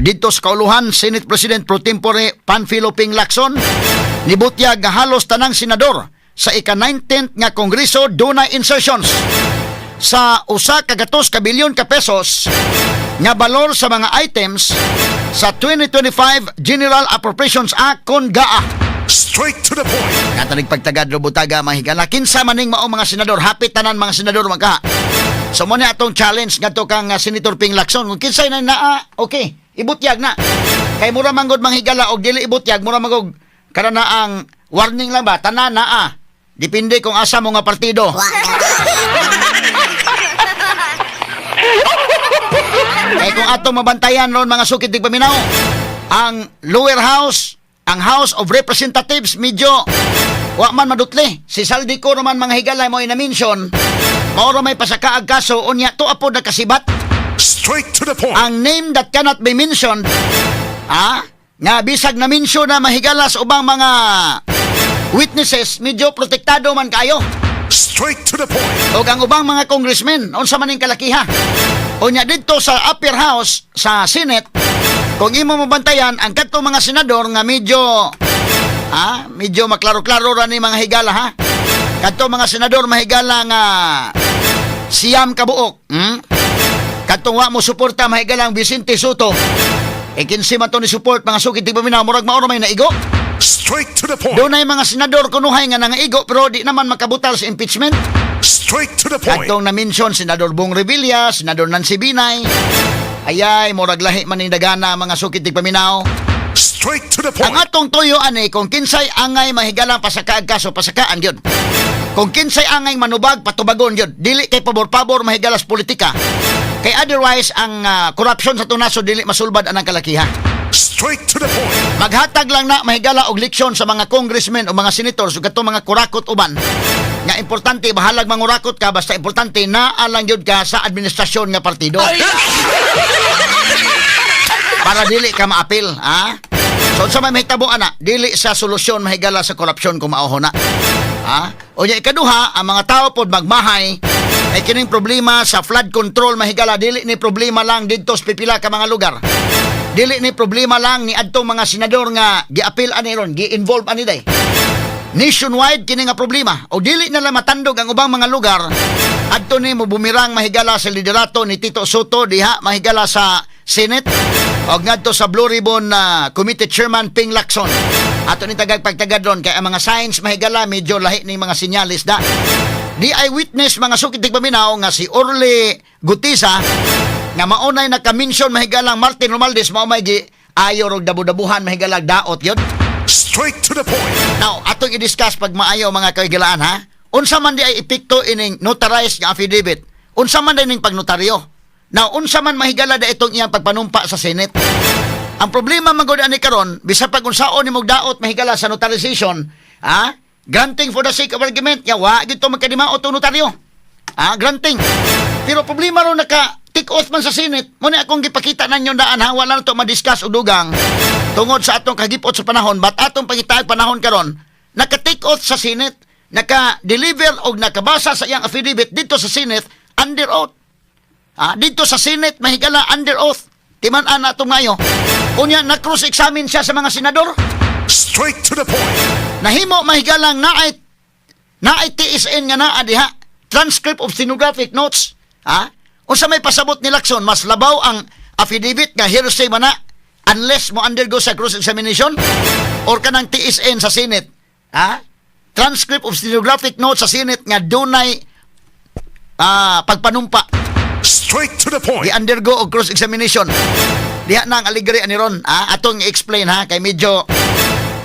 Dito sa kauluhan, Senate President Pro Tempore Panfilo Ping Lacson nibutyag nga halos tanang senador sa ika-19th nga Kongreso dunay insertions sa 100 ka bilyon ka pesos nga balor sa mga items sa 2025 General Appropriations Act kon GAA. Straight to the point. Nga tanig pagtagad butaga, mga higala. Kinsa maning mao mga senador? Hapit tanan mga senador magka. So mo ni atong challenge ngadto kang Senator Ping Lacson. Kung kinsay na naa, okay, ibutyag na. Kay mura manggod, mga higala, og dili ibutyag, mura manggod kada na ang warning lang ba, tanan naa. Depende kung asa mo nga partido. Kay kung atong mabantayan ron, mga sukit tigpaminaw, ang lower house, ang House of Representatives, medyo wa man madutli. Si Zaldy Co naman, mga higala, mo ina-mention, mao ra may pasakaag kaso, unya to apod nakasibat. Straight to the point. Ang name that cannot be mentioned, nga bisag na mention na, mahigala, sa ubang mga witnesses, medyo protektado man kayo. Straight to the point. O ang ubang mga congressmen, unsa man ning kalakiha. Unya didto sa upper house, sa Senate, kung imo mabantayan ang kadtong mga senador nga medyo maklaro-klaro ra ni, mga higala, ha. Kadtong mga senador, mahigala, nga 9 kabuok? Kadtong wa mo suporta, mahigala, ang Vicente Sotto. E 15 man to ni support, mga sukit tigpaminaw, murag mao ra may naigo. Straight to the point. Dunay mga senador kunuhay nga nangaigo pero di naman makabutal sa impeachment. Straight to the point. Kadtong na-mention, Senador Bong Revilla, Senador Nancy Binay. Ayay, murag lahi man ning dagana, mga sukit paminaw. Straight to the Ang point. atong tuyo ani, kung kinsay angay mahigalang pasakaag kaso, pasakaan gyud. Kung kinsay angay manubag, patubagon gyud. Dili kay pabor-pabor, mahigalas politika. Kay otherwise ang corruption sa tunaso dili masulbad anang kalakiha. Straight to the point. Maghatag lang na, mahigala, og leksyon sa mga congressmen o mga senators ug katong mga kurakot uban. Nga importante bahalag mangurakot ka, basta importante naa lang gyud ka sa administrasyon nga partido. Para dili ka maapil, ha? So unsa may mahitabo ana, dili sa solusyon, mahigala, sa korupsyon kung mao na. Ha? O nya ikaduha, ang mga tao pod magmahay ay kining problema sa flood control, mahigala, dili ni problema lang didto sa pipila ka mga lugar. Dili ni problema lang ni adtong mga senador nga giapil ani ron, gi-involve ani day. Nationwide kini nga problema. O dili na lang matandog ang ubang mga lugar adto ni mo bumirang, mahigala, sa liderato ni Tito Sotto diha, mahigala, sa Senate og ngadto sa Blue Ribbon na Committee Chairman Ping Lacson. Ato ni tagag pagtagad ron kay ang mga signs, mahigala, medyo lahi ning mga sinyalis da. Di eyewitness, mga sukit paminaw, nga si Orly Guteza nga maunay naka-mention, mahigalang Martin Romualdez, mao may gi ayo rog dabu-dabuhan, mahigala, daot yun. Straight to the point. Now, atong i-discuss pag maayo, mga kahigalaan, ha. Unsa man di ay epekto ining notarized nga affidavit? Unsa man di ning pagnotaryo? Now, unsa man, mahigala, da itong iyang pagpanumpa sa Senate? Ang problema man gud ani karon, bisa pag unsaon nimo daot, mahigala, sa notarization, ha? Granting for the sake of argument, ya wa gyud to magkadimao tong notaryo. Ah, granting. Pero problema ron, naka take oath man sa Senate. Mo ni akong gipakita ninyo daan, ha, wala na to ma-discuss og dugang tungod sa atong kagipot sa panahon, but atong pangitaag panahon karon, naka take oath sa Senate, naka-deliver og nakabasa sa iyang affidavit dito sa Senate under oath. Ah, dito sa Senate, mahigala, under oath. Timan-an na itong ngayo. Unya, na-cross-examine siya sa mga senador. Straight to the point. Nahimo, mahigalang, naay TSN nga naa diha. Transcript of stenographic notes. Ha? Unsa may pasabot ni Lacson, mas labaw ang affidavit nga hearsay man na unless mo undergo sa cross-examination or kanang TSN sa Senate. Ha? Transcript of stenographic notes sa Senate nga dunay pagpanumpa. Straight to the point. Di undergo og cross-examination. Diha na ang aligre ani ron. Ah, atong i-explain, ha, kay medyo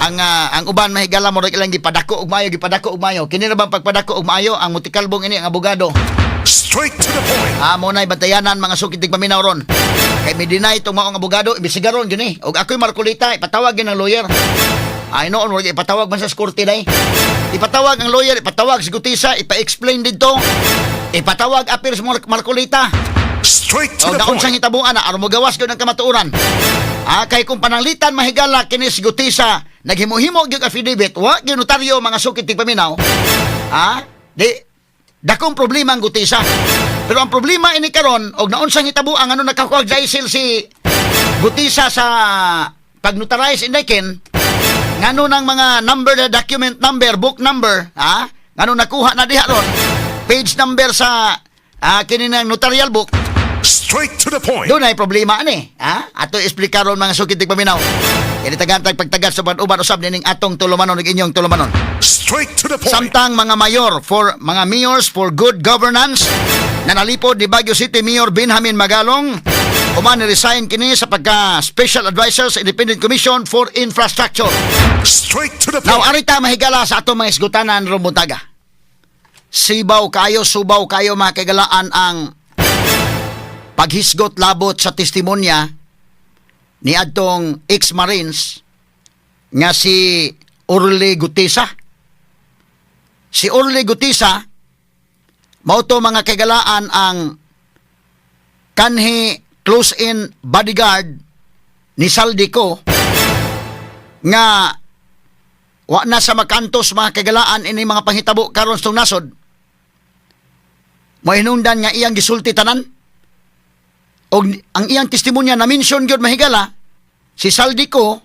ang uban, mahigala, mo ilang gipadako og maayo, gipadako og maayo. Kini ra bang pagpadako og maayo ang mutikalbong ini ang abogado? Straight to the point. Ah, mo na'y bantayanan, mga sukit paminaw ron. Kay mi deny itong maong abogado, imbestigaron gyud ni. Og ako'y Marcoleta, ipatawag gyud ang lawyer. Ay noon, wala ipatawag man sa korte day. Ipatawag ang lawyer, ipatawag si Guteza, ipa-explain dito. Ipatawag appears Marcoleta. Straight to O the naon sang point. hitabuan na aron mogawas gyud ang kamatuoran. Ah, kay kung pananglitan, mahigala, kini si Guteza naghimo-himo gyud affidavit, wa gyud notaryo, mga sukit tigpaminaw. Ah, di dakong problema ang Guteza. Pero ang problema ini karon og naunsang hitabuan ano nakakuha Jaisel si Gutisa sa pagnotarize, Inday Ken, ngano ng mga number na document number, book number, ha? Ngano nakuha na diha ron, page number sa kini ng notarial book? Straight to the point. Doon ay problema ani, ha? Ato explicar ron, mga sukit paminaw. Kini tagantag pagtagat sa uban usab nining atong tulumanon ug inyong tulumanon. Straight to the point. Samtang mga mayors for good governance na nalipod ni Baguio City Mayor Benjamin Magalong, human ni resign kini sa pagka Special Advisor sa Independent Commission for Infrastructure. Straight to the Now, point. arita mahigala sa atong mga isgutanan ron buntaga. Sibaw kayo, subaw kayo, mga kagalaan, ang paghisgot labot sa testimonya ni adtong ex-Marines nga si Orly Guteza. Si Orly Guteza, mao to, mga kagalaan, ang kanhi close-in bodyguard ni Zaldy Co nga wa na sa makantos, mga kagalaan, ini mga panghitabo karon sa nasod. Mahinungdan nga iyang gisulti tanan. Og ang iyang testimonya na mention gyud, mahigala, si Zaldy Co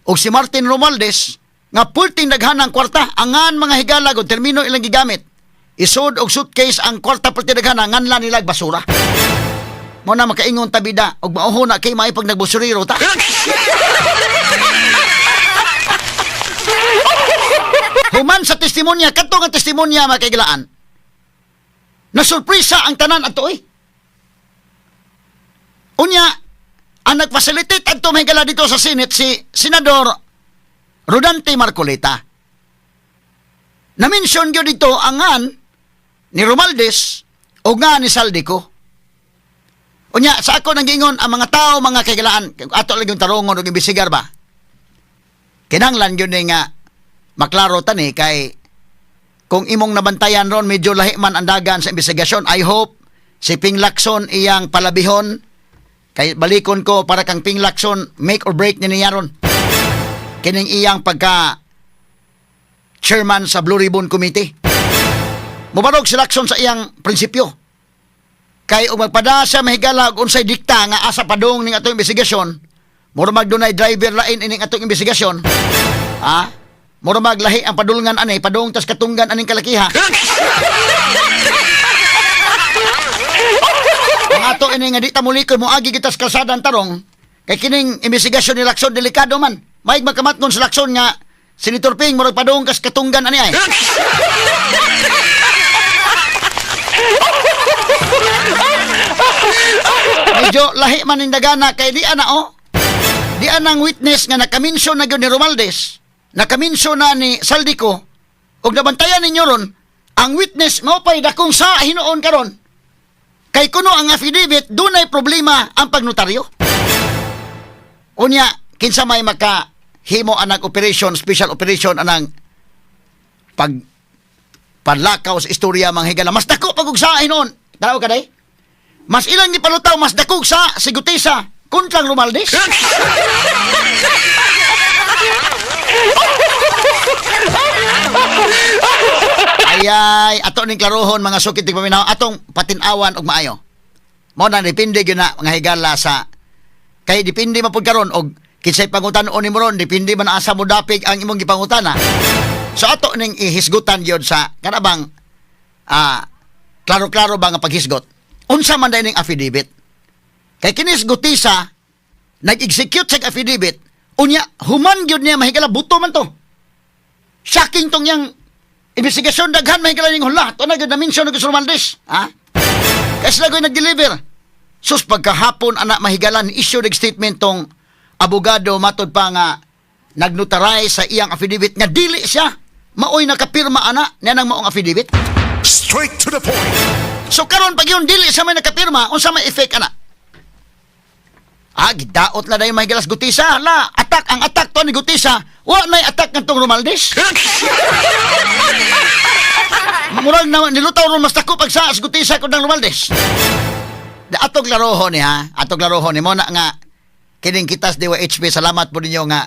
og si Martin Romualdez nga pulting daghanang kwarta angan, mga higala, og termino ilang gigamit. Isod og suitcase ang kwarta, pulting daghana, nganlan nila basura. Mo na makaingon tabida og mauho na kay maay pag nagbusuriro ta. Human sa testimonya, kadto nga testimonya, mga kaigalaan, na surpresa ang tanan adto eh. Unya, ang nag-facilitate adto, mahigala, dito sa Senate si Senador Rodante Marcoleta. Na-mention gyud dito ang ngan ni Romualdez o nga ni Zaldy Co. Unya, sa ako nang giingon, ang mga tao, mga kaigalaan, ato lang yung tarongon og imbisigar ba? Kinanglan yun ni nga maklaro tani kay kung imong nabantayan ron, medyo lahi man ang dagan sa investigasyon. I hope si Ping Lacson iyang palabihon kay balikon ko para kang Ping Lacson, make or break ni niya ron. Kining iyang pagka chairman sa Blue Ribbon Committee. Mubarog si Lacson sa iyang prinsipyo. Kay ug magpada siya, mahigala, og unsay dikta nga asa padung ning atong investigasyon, mura mag dunay driver lain ining atong investigasyon. Ha? Mura maglahi ang padulngan ani, padung tas katunggan aning kalakiha. Ang ato ini nga di ta mulikoy, moagi kita sa kalsadang tarong kay kining investigasyon ni Lacson delikado man. Maig makamatngon sa Lacson nga Senator Ping murag padung kas katunggan ani ay. Medyo lahi man ning dagana kay di ana oh. Di anang witness nga nakaminsyon na gyud ni Romualdez, nakaminsyon na ni Zaldy Co, ug nabantayan ninyo ron, ang witness mao pay dakong sa hinuon karon. Kay kuno ang affidavit dunay problema ang pagnotaryo. Unya, kinsa may maka himo anang operation, special operation anang pag panlakaw sa istorya, mga higala? Mas dako pag sa hinuon. Tanaw ka day? Mas ilang gipalutaw, mas dako sa si Guteza kontrang Romualdez. Ayay, ato ning klarohon, mga sukit tigpaminaw, atong patinawan og maayo. Mao na depende gyud na, mga higala, sa kay depende man pud karon og kinsay pangutan-on nimo ron, depende man asa mo dapig ang imong gipangutana. So ato ning ihisgutan gyud sa kana bang klaro-klaro ba nga paghisgot. Unsa man day ning affidavit? Kay kinis Guteza nag-execute sa affidavit, unya human gyud niya, mahigala, buto man to. Shocking tong yang investigasyon, daghan, mahigala, ning hula. To na gyud na-mention og Romualdez, ha? Kay sila gyud nag-deliver. Sus, pagkahapon ana, mahigalan, issue ng statement tong abogado, matod pa nga nagnotarize sa iyang affidavit nga dili siya maoy nakapirma ana niya nang maong affidavit. Straight to the point. So karon pag yun dili sa may nakapirma, unsa may effect ana? Ah, gidaot na dayon, mahigalas, Guteza. La, attack ang attack to ni Guteza. Wa nay attack ngadtong Romualdez. Murag na nilutaw ron mas dako pag sa Guteza kun ng Romualdez. Da atong klarohon ni ha, atong klarohon ni mo na nga kining kitas DYHP, salamat po ninyo nga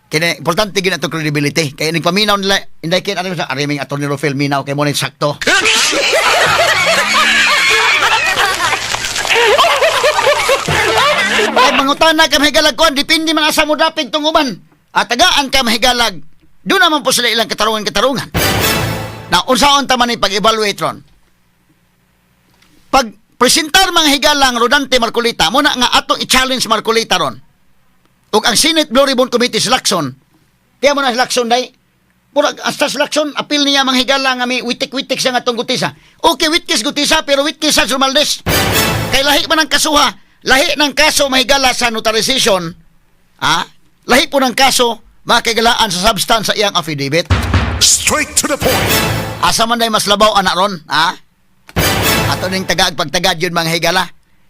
kini importante gyud atong credibility kay ning paminaw nila, inday kin ano sa ariming Attorney Rofel minaw kay mo ni sakto. Ay, mangutana ka, mahigalag, kuan, depende man asa mo dapig tong uban. At tagaan ka, mahigalag. Doon naman po sila ilang katarungan-katarungan. Na unsaon ta man pag-evaluate ron? Pag presentar, mga higala, ang Rodante Marcoleta, muna nga atong i-challenge Marcoleta ron. Ug ang Senate Blue Ribbon Committee si Lacson, kaya mo na si Lacson day, murag hasta si Lacson, apil niya, mga higala, nga may witik-witik siya nga atong Guteza. Okay, witkis Guteza, pero witkis sa Romualdez. Kay lahi man ang kasuha, lahi ng kaso, mahigala, sa notarization, ha? Lahi po ng kaso, mga kaigalaan, sa substance sa iyang affidavit. Straight to the point. Asa man day mas labaw ana ron, ha? Ato ning tagaag pagtagad yun, mga higala.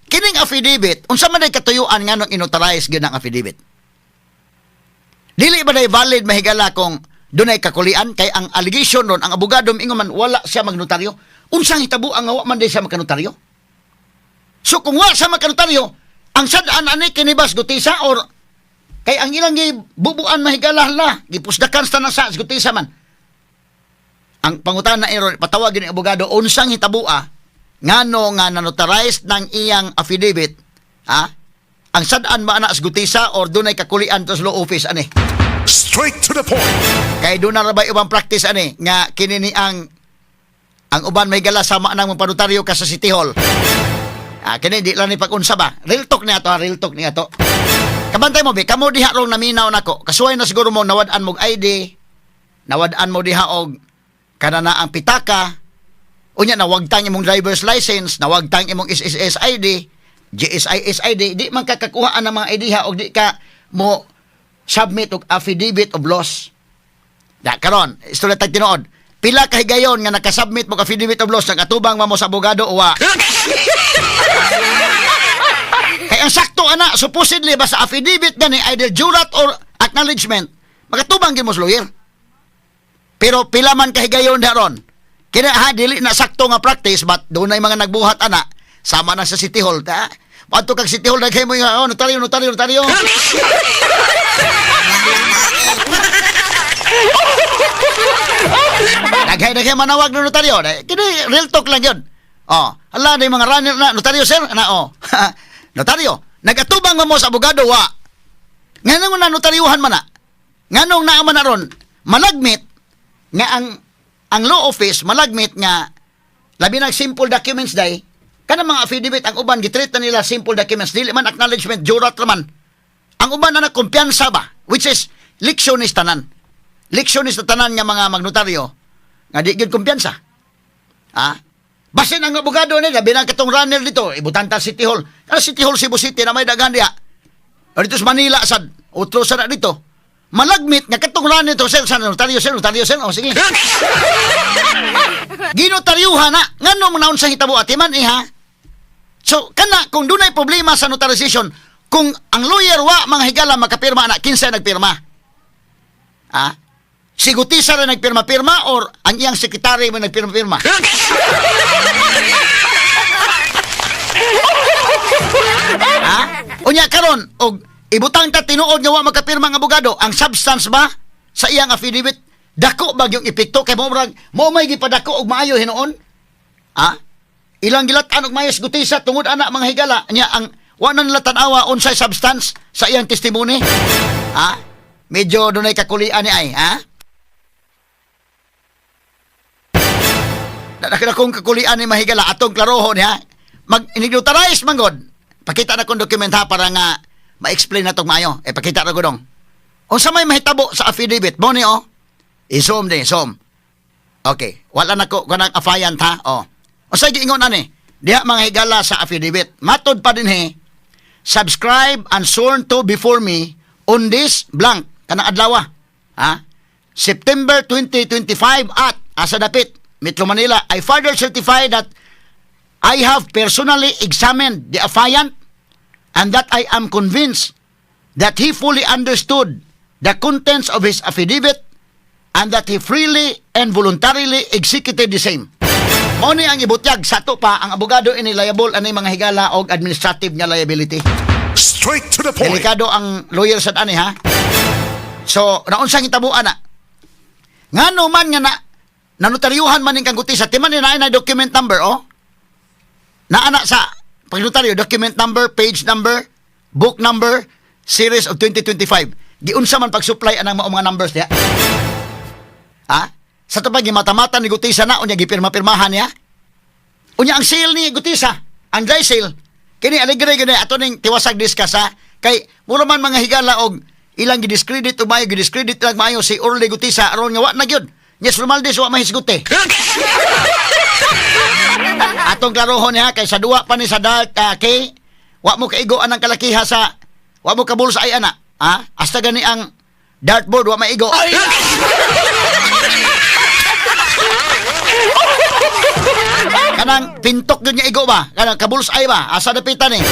Kining affidavit, unsa man day katuyuan nga nung inotarize gyud ang affidavit? Dili ba day valid, mahigala, kung dunay kakulian? Kay ang allegation ron, ang abogado mingon man wala siya magnotaryo. Unsang hitabo ang wa man day siya magkanotaryo? So kung wa siya magkanotaryo, ang sad-an ani kini ba si Guteza or kay ang ilang gibubuan, mahigala, la, gipusdakan sa tanan sa Guteza man. Ang pangutana ero, patawagin ng abogado, unsang hitabua ngano nga nanotarize ng iyang affidavit, ha? Ang sad-an ba ana sa Guteza or dunay kakulian to sa law office ani? Straight to the point. Kay doon na ba ubang practice ani nga kini ni ang uban may gala sama nang magpanotaryo ka sa City Hall. Ah, kini di lang ni pag-unsa ba. Real talk niya to, ha, real talk niya to. Kabantay mo be, kamo diha rong naminaw nako. Kasuway na siguro mo nawad-an mo og ID, nawad-an mo diha og kana na ang pitaka. Unya nawagtang imong driver's license, nawagtang imong SSS ID, GSIS ID, di man ka kakuhaan ng mga ID ha og di ka mo submit og affidavit of loss. Da karon, istorya tag tinuod. Pila ka higayon nga nakasubmit mo og affidavit of loss, nagatubang man mo sa abogado o wa? Kay ang sakto ana, supposedly ba sa affidavit gani, either jurat or acknowledgement, makatubang gyud mo sa lawyer. Pero pila man kahigayon daron. Kina ha, dili na sakto nga practice, but dunay mga nagbuhat ana sama na sa City Hall ta. Padto kag City Hall, daghay mo yung, "Oh, notaryo, notaryo, notaryo." Daghay daghay manawag ng notaryo. Kini real talk lang yun. Oh, hala na yung mga runner na, "Notaryo, sir," na oh. Notaryo, nagatubang mo sa abogado wa. Nganong na notaryuhan man na? Nganong naa man na ron? Malagmit nga ang law office, malagmit nga labi nag simple documents day kana mga affidavit, ang uban gitreat na nila simple documents, dili man acknowledgement, jurat raman ang uban na kumpiyansa ba, which is leksyon is tanan, leksyon is tanan nga mga magnotaryo nga di gyud kumpiyansa, ha. Basin ang abogado nila, labi na katong runner dito, ibutan ta City Hall. Kana City Hall, Cebu City na may daghan diha. O dito sa Manila sad, utro sa na dito. Malagmit nga katong runner to, "Sir, sa notaryo, sir, notaryo, sir." O sige. Ginotaryuhan na, ngano mo naon sa hitabo atiman iha. So kana kung dunay problema sa notarization, kung ang lawyer wa, mga higala, makapirma na, kinsa nagpirma? Ah? Si Guteza ra nagpirma-pirma or ang iyang sekretary mo nagpirma-pirma? Ha? Unya karon og ibutang ta tinuod nga wa makapirma ang abogado, ang substance ba sa iyang affidavit dako ba yung epekto kay mo murag mo may gipadako og maayo hinuon? Ha? Ilang gilat-an og maayo si Guteza tungod ana, mga higala, nya ang wa na nila tan-awa unsay substance sa iyang testimony. Ha? Medyo dunay kakulian ni ay, ha? Dako kong kakulian ni, mahigala, atong klarohon ha. Mag inignotarize man god. Pakita na kong document ha, para nga ma-explain na tong maayo. Eh pakita ra ko dong. Unsa may mahitabo sa affidavit mo ni oh? I-zoom din, zoom. Okay, wala na ko kanang affiant ha. Oh. Unsa giingon ani? Diha, mga higala, sa affidavit. Matod pa din he, "Subscribe and sworn to before me on this blank," kanang adlaw, ha? "September 2025 at asa dapit Metro Manila. I further certify that I have personally examined the affiant and that I am convinced that he fully understood the contents of his affidavit and that he freely and voluntarily executed the same." Mao ni ang ibutyag sa ato pa ang abogado ini liable ani, mga higala, og administrative nga liability. Straight to the point. Delikado ang lawyer sad ani ha. So, naunsang hitabuan na? Ngano man nga na nanotaryuhan man ning kang Guteza, timan ni naa na document number oh. Naana sa pagnotaryo, document number, page number, Book number, series of 2025. Giunsa man pag-supply anang mao mga numbers diha? Ha? Sa to pa gimatamata ni Guteza na, unya gipirma-pirmahan niya. Unya ang seal ni Guteza, ang dry seal, kini alegre gini ato ning tiwasag discuss, ha. Kay mura man mga higala og ilang gidiscredit og maayo, gidiscredit lang maayo si Orly Guteza aron nga wa na gyud. Yes, Romualdez wa mahisguti. Atong klarohon niya kay sa duwa pa ni sa dark kay wa mo kaigo anang kalakiha sa wa mo kabul sa ay ana. Ha? Hasta gani ang dartboard wa maigo. Kanang pintok yun nga igo ba? Kanang kabulsay ba? Asa dapitan eh.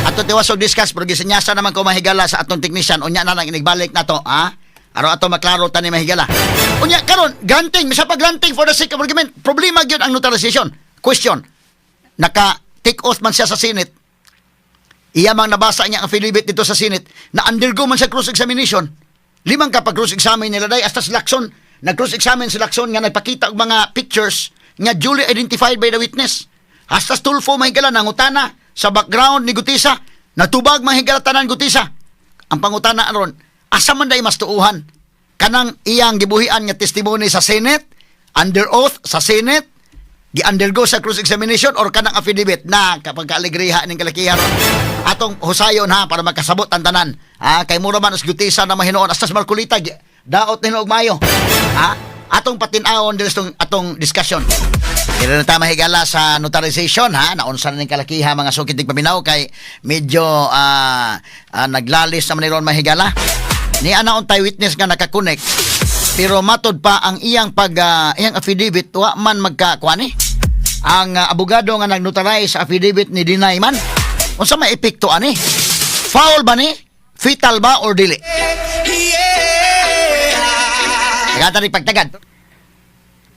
Ato tiwas og discuss pero gisenyasa naman ko, mahigala, sa atong technician. Unya na lang inigbalik na to, ha? Aron ato maklaro tani, mahigala. Unya karon granting, bisa pa granting for the sake of argument, problema gyud ang notarization. Question. Naka take oath man siya sa Senate. Iya mang nabasa niya ang affidavit dito sa Senate na undergo man sa cross examination. Limang kapag cross examine nila day hasta si Lacson. Nag cross examine si Lacson nga nagpakita og mga pictures nga duly identified by the witness. Hasta Tulfo, mahigala, nangutana sa background ni Guteza. Natubag, mahigala, tanan Guteza. Ang pangutana aron, asa man day mas tuuhan? Kanang iyang gibuhian nga testimony sa Senate, under oath sa Senate, gi-undergo sa cross examination, or kanang affidavit na kapag kaalegreha ning kalakihan ron? Atong husayon ha, para makasabot ang tanan. Ha, kay mura man os Guteza na mahinuon hasta sa Marcoleta daot nino og mayo. Ha? Atong patin-awon diri sa atong discussion. Pero na ta, mahigala, sa notarization, ha, naunsa na ning kalakiha, mga sukit paminaw, kay medyo naglalis naman ni ron, mahigala. Ni ana untay witness nga nakakonect pero matod pa ang iyang pag iyang affidavit wa man magka kuan eh. Ang abogado nga nagnotarize sa affidavit ni deny man. Unsa may epekto ani? Foul ba ni? Fatal ba or dili? Nagata ni pagtagad.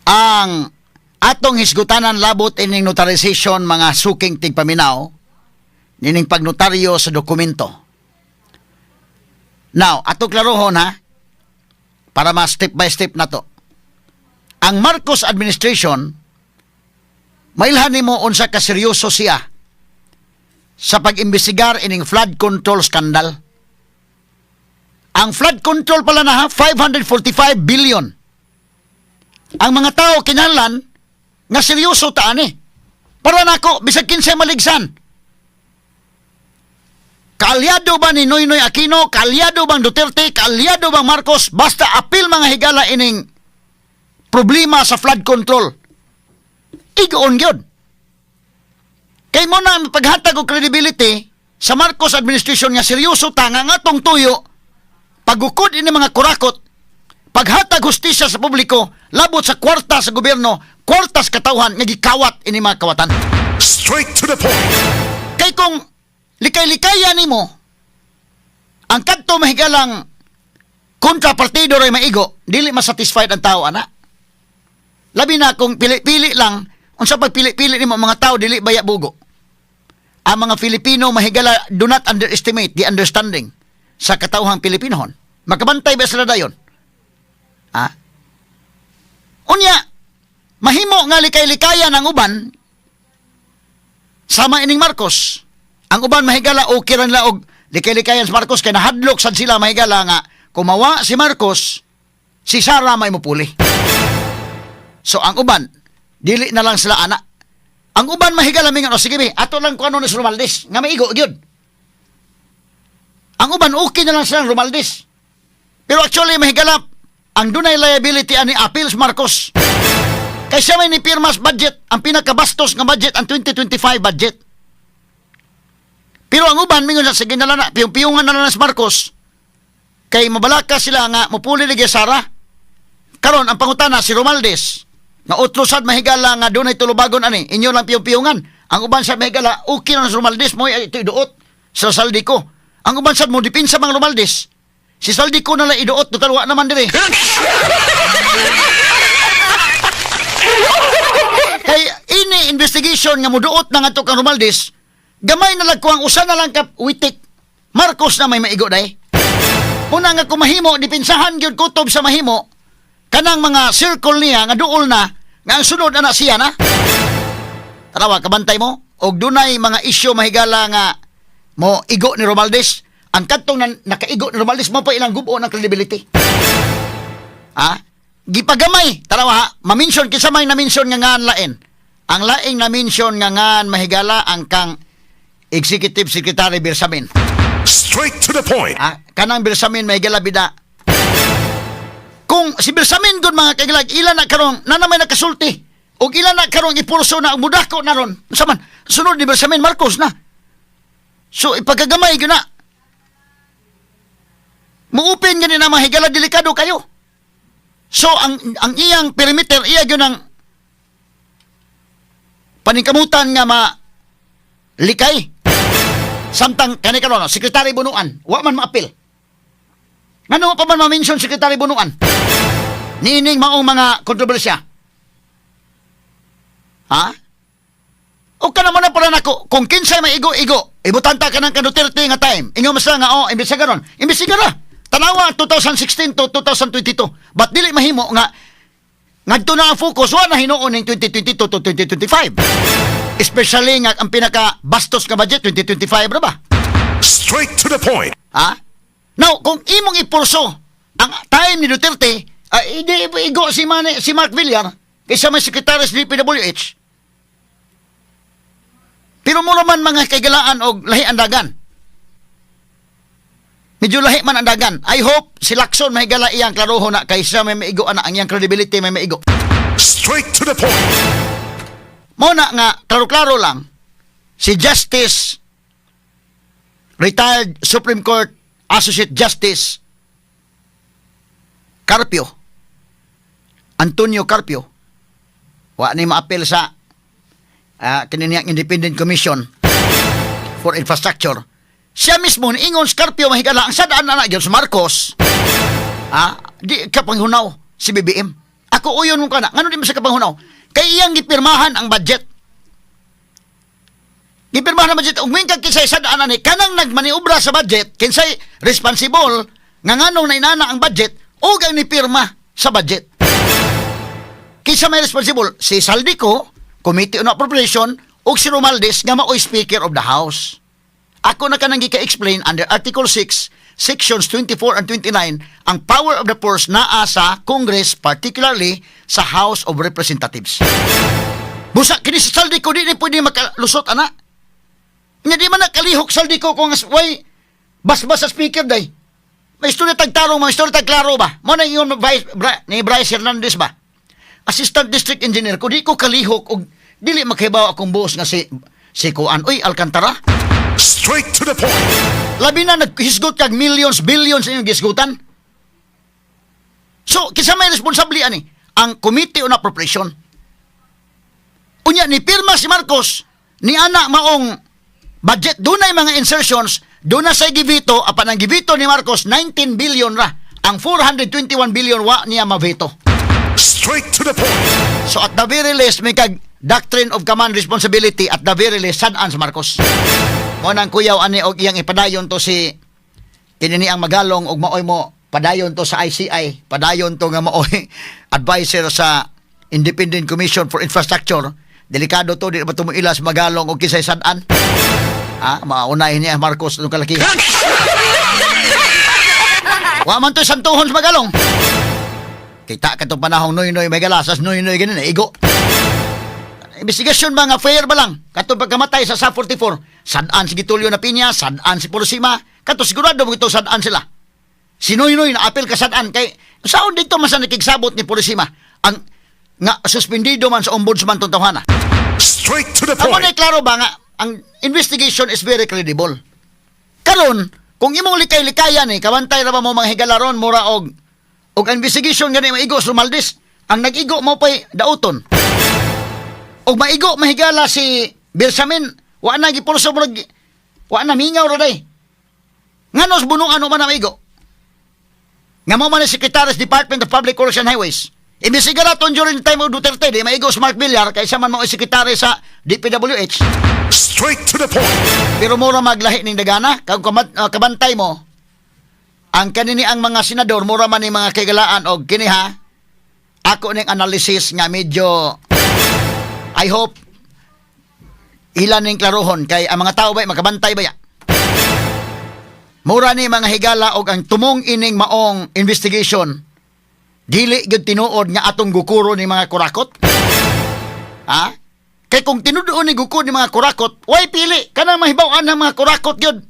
Ang atong hisgutanan labot ining notarization, mga suking tigpaminaw, nining pagnotaryo sa dokumento. Now, ato klarohon ha, para ma step by step na to. Ang Marcos administration, mailhan nimo unsa ka seryoso siya sa pag-imbestigar ining flood control scandal. Ang flood control pala na ha, 545 billion. Ang mga tao kinahanglan nga seryoso ta ani. Para nako bisag kinsay maligsan. Kaalyado ba ni Noynoy Aquino? Kaalyado bang Duterte? Kaalyado bang Marcos? Basta apil, mga higala, ining problema sa flood control. Igoon gyud. Kay mo na ang paghatag og credibility sa Marcos administration nga seryoso ta nga ngatong tuyo pagukod ini mga kurakot, paghatag hustisya sa publiko labot sa kwarta sa gobyerno, kwarta sa katawhan nga gikawat ini mga kawatan. Straight to the point. Kay kung likay-likaya nimo ang kadto, mahigalang, kontrapartido ray maigo, dili masatisfied ang tao ana. Labi na kung pili-pili lang, unsa pagpili-pili nimo mga tao, dili baya bugo. Ang mga Filipino, mahigala, do not underestimate the understanding sa katawhang Pilipinohon. Makabantay ba sila dayon? Ha? Unya, mahimo nga likay-likayan ang uban sama ining Marcos. Ang uban, mahigala, okay ra nila og likay-likayan sa Marcos kay nahadlok sad sila, mahigala, nga kumawa si Marcos, si Sara may mupuli. So ang uban, dili na lang sila ana. Ang uban, mahigala, mingon, "O sige bi, ato lang kuno ni si Romualdez nga maigo gyud." Ang uban, okay na lang silang Romualdez. Pero actually, mahigala, ang dunay liability ani appeals Marcos. Kay siya may nipirmas budget, ang pinakabastos nga budget, ang 2025 budget. Pero ang uban, mingon sa sige na lang na, piyong-piyungan na lang si Marcos. Kay mabalaka sila nga mupuli ni Sara. Karon ang pangutana, si Romualdez, nga otro sad, mahigala, nga dunay tulubagon ani, inyo lang piyong-piyungan. Ang uban sa mahigala, okay na si Romualdez mo ito iduot sa Zaldy Co. Ang uban sad mo dipinsa mga Romualdez. Si Zaldy Co na lang iduot, total wa naman dire. Kay ini investigation nga muduot na ngadto kang Romualdez, gamay na lang ko ang usa na lang ka witik. Marcos na may maigo day. Una nga kung mahimo, dipinsahan gyud kutob sa mahimo, kanang mga circle niya nga duol na, nga ang sunod ana siya na. Tanawa, kabantay mo, og dunay mga isyu, mahigala, nga Mo igo ni Romualdez. Ang kadtong nakaigo ni Romualdez mo pa ilang gubo ng credibility. Ha? Gipagamay, tanawa ha, ma-mention kinsa may na-mention nga ngan lain. Ang laing na-mention nga ngan, mahigala, ang kang Executive Secretary Bersamin. Straight to the point. Ha? Kanang Bersamin, mahigala, bida. Kung si Bersamin gud, mga kaigalag, ila na karong na may nakasulti. Og ila na karong ipulso na mudako na ron. Unsa man sunod ni Bersamin, Marcos na. So ipagagamay gyud na. Muupin gani na, mga higala, delikado kayo. So ang iyang perimeter, iya gyud ang paningkamutan nga ma likay. Samtang kani karon, no, Secretary Bunuan, wa man maapil. Ngano pa man ma-mention Secretary Bunuan niining maong mga kontrobersya? Ha? O kana mo na pala nako, kung kinsay maigo-igo, ibutanta ka ng ka Duterte nga time. Ingon mas nga, oh, imbestiga ron. Imbestiga ra. Tanawa ang 2016 to 2022. But dili mahimo nga ngadto na ang focus, wa na hinuon ning 2022 to 2025. Especially nga ang pinaka bastos nga budget 2025 ra ba? Straight to the point. Ha? Now, kung imong ipulso ang time ni Duterte, ay hindi igo si Mark Villar kaysa may secretary sa DPWH. Pero mo naman, mga kaigalaan, og lahi ang dagan. Medyo lahi man ang dagan. I hope si Lacson, mahigala, iyang klaroho na kaysa may maigo ana ang iyang credibility may maigo. Straight to the point. Mo na nga klaro-klaro lang si Justice, retired Supreme Court Associate Justice Carpio, Antonio Carpio, wa ni maapil sa kiniyang Independent Commission for Infrastructure. Siya mismo niingon si Carpio, mahigala, ang sadaan na gyud sa Marcos, di kapanghunaw si BBM. Ako uyon mo kana, ngano di mo sa kapanghunaw? Kay iyang gipirmahan ang budget. Gipirmahan ang budget ug mingkag kinsay sadaan ani kanang nagmaniobra sa budget, kinsay responsible nga nganong nainana ang budget ug ang nipirma sa budget. Kinsa may responsible? Si Zaldy Co, Committee on Appropriation, ug si Romualdez nga maoy Speaker of the House. Ako na kanang gika-explain under Article 6, Sections 24 and 29, ang power of the purse naa sa Congress, particularly sa House of Representatives. Busa, kini sa Zaldy Co, di ni pwede makalusot, ana. Nga di man nakalihok Zaldy Co kung way basbas sa speaker day. May istorya tag tarong, may istorya tag klaro ba? Mo na ingon Vice, ni Bryce Hernandez ba? Assistant District Engineer ko, di ko kalihok og dili makahibaw akong boss nga si Kuan. Uy, Alcantara. Straight to the point. Labi na naghisgot kag millions, billions inyong gisgutan. So, kinsa may responsable ani? Ang Committee on Appropriation. Unya ni pirma si Marcos ni ana maong budget, dunay mga insertions, doon na sa givito, apan ang givito ni Marcos 19 billion ra. Ang 421 billion wa niya maveto. Straight to the point. So at the very least, may kag doctrine of command responsibility, at the very least sad-an sa Marcos. Mo nang kuyaw ani og iyang ipadayon to si kinini ang Magalong og maoy mo padayon to sa ICI, padayon to nga maoy advisor sa Independent Commission for Infrastructure. Delikado to, di ba tumuila sa Magalong og kisay sad-an. Ah, maunay niya Marcos nung kalakihan. Wa man to santuhon sa Magalong. Kita ka itong panahong Noynoy may galasas, Noynoy ganun eh, igo. Investigasyon ba nga fair ba lang? Katong pagkamatay sa SA 44, sad-an si Getulio Napeña, sad-an si Purisima, kato sigurado mo ito sad-an sila. Si Noynoy na apil ka sad-an kay saon dito man sa nakigsabot ni Purisima ang nga suspendido man sa ombudsman tong tawhana. Straight to the Amo point. na klaro ba nga ang investigation is very credible. Karon, kung imong likay-likayan eh, kabantay ra ba mo, mga higalaron, mura og investigation gani maigo sa Romualdez, ang nag-igo mo pay dauton. Og maigo, mahigala, si Bersamin, wa na gipulso, murag wa na mingaw ra day. Nganos Bunuan man na maigo? Nga mo man ni Secretary sa Department of Public Works and Highways. Imbestiga raton during the time of Duterte, di maigo sa Mark Villar kaysa man mo sekretary sa DPWH. Straight to the point. Pero mura maglahi ning dagana, kag kabantay mo, ang kanini ang mga senador, mura man ni mga kaigalaan og kini ha, ako ning analysis nga medyo I hope ilan ning klarohon kay ang mga tao ba makabantay ba ya? Mura ni, mga higala, og ang tumong ining maong investigation, dili gyud tinuod nga atong gukuro ni mga kurakot. Ha? Kay kung tinuod ni gukuro ni mga kurakot, way pili kanang mahibaw-an ng mga kurakot gyud.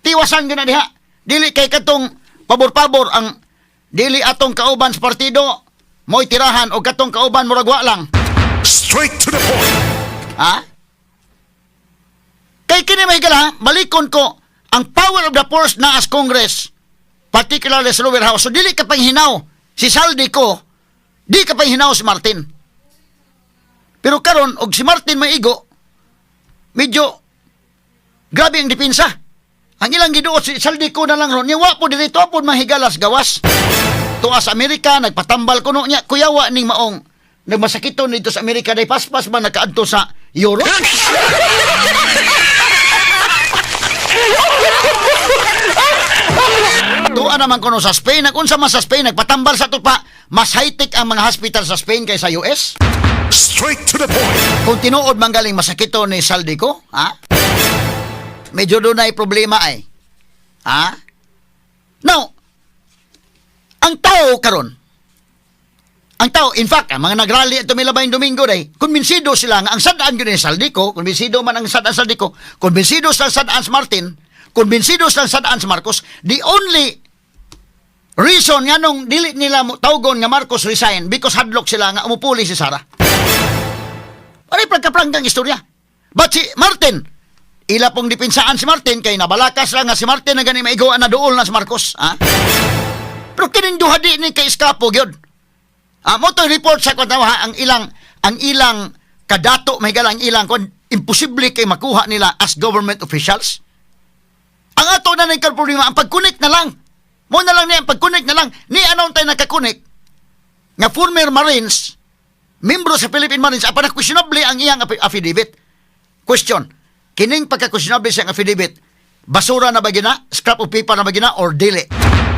Tiwasan gyud na diha. Dili kay katong pabor-pabor ang dili atong kauban sa partido mo'y tirahan og katong kauban murag wa lang. Straight to the point. Ha? Kay kini, may higala, balikon ko ang power of the purse na as Congress, particularly sa lower house. So dili ka panghinaw si Zaldy Co, di ka panghinaw si Martin. Pero karon og si Martin maigo, medyo grabe ang depensa. Ang ilang giduot si Zaldy Co na lang ron, niya wa po dito po mahigalas gawas. Tuwa sa Amerika, nagpatambal kuno niya, kuyawa ning maong nagmasakiton dito sa Amerika day paspas ba nakaadto sa Europe? Tuwa naman kuno sa Spain, nag-unsa man sa Spain, nagpatambal sa tupa, mas high-tech ang mga hospital sa Spain kaysa US. Straight to the point. Kung tinuod man galing masakito ni Zaldy Co, ha? Medyo doon ay problema ay. Ha? Now, ang tao karon, ang tao, in fact, ang mga nagrally at tumilabayng Domingo day, kumbinsido sila nga ang sadaan yun ni Zaldy Co, kumbinsido man ang sadaan Zaldy Co, kumbinsido sila sadaan sa Martin, kumbinsido sila sadaan sa Marcos. The only reason nga nung dili nila mo tawgon nga Marcos resign because hadlok sila nga umupuli si Sara. Ano yung pagkaprangkang istorya? But si Martin, ila pong depensahan si Martin kay nabalakas lang nga si Martin na gani maigawa na duol na si Marcos. Ha? Pero kining duha di ni kay eskapo gyud. Ah, mo to report sa kwan ha, ang ilang kadato may ang ilang kon imposible kay makuha nila as government officials. Ang ato na nang problema ang pag-connect na lang. Mo na lang niya ang pag-connect na lang. Ni anong tayo nakakunik nga former Marines, membro sa Philippine Marines, apan na questionable ang iyang affidavit. Question, kining pagka-questionable siyang affidavit, basura na ba gina? Scrap of paper na ba gina? Or dili?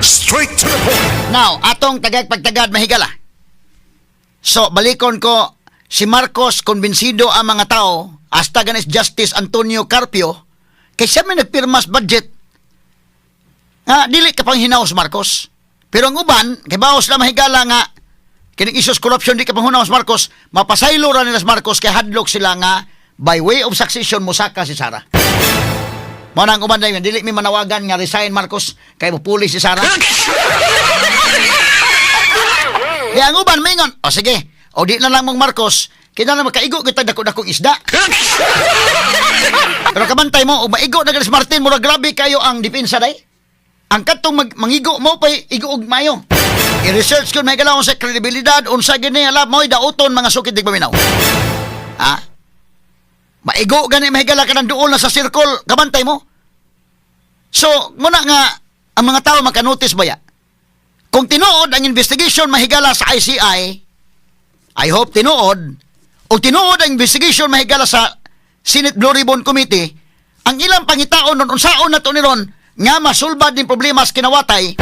Straight to the point. Now, atong tagag pagtagad, mahigala. So, balikon ko, si Marcos, kumbinsido ang mga tao, hasta ganis Justice Antonio Carpio, kay siya may nagpirmas budget. Nga, dili ka pang hinaw si Marcos. Pero ang uban, kay baos na mahigala nga, kining issues corruption di ka pang hunaw si Marcos, mapasaylo ra nila si Marcos kay hadlok sila nga by way of succession musaka si Sara. Mao na ang uban na yun, dili mi manawagan nga resign Marcos kay mupuli si Sara. Kaya ang uban mingon, o sige, o di na lang mong Marcos, kaya na makaigo kita dako-dakong isda. Pero kabantay mo, og maigo na ganis Martin, mura grabe kayo ang depensa day. Ang katong mangigo mo pa'y igo og mayo. I-research ko may galaw sa kredibilidad, unsa gini alam mo'y dauton mga sukid di paminaw. Ha? Maigo gani mahigala ka ng duol na sa circle, kabantay mo. So, muna nga ang mga tao makanotice ba ya? Kung tinuod ang investigation mahigala sa ICI, I hope tinuod, o tinuod ang investigation mahigala sa Senate Blue Ribbon Committee, ang ilang pangitaon nun, unsaon na to ni ron, nga masulbad din problema sa kinawatay,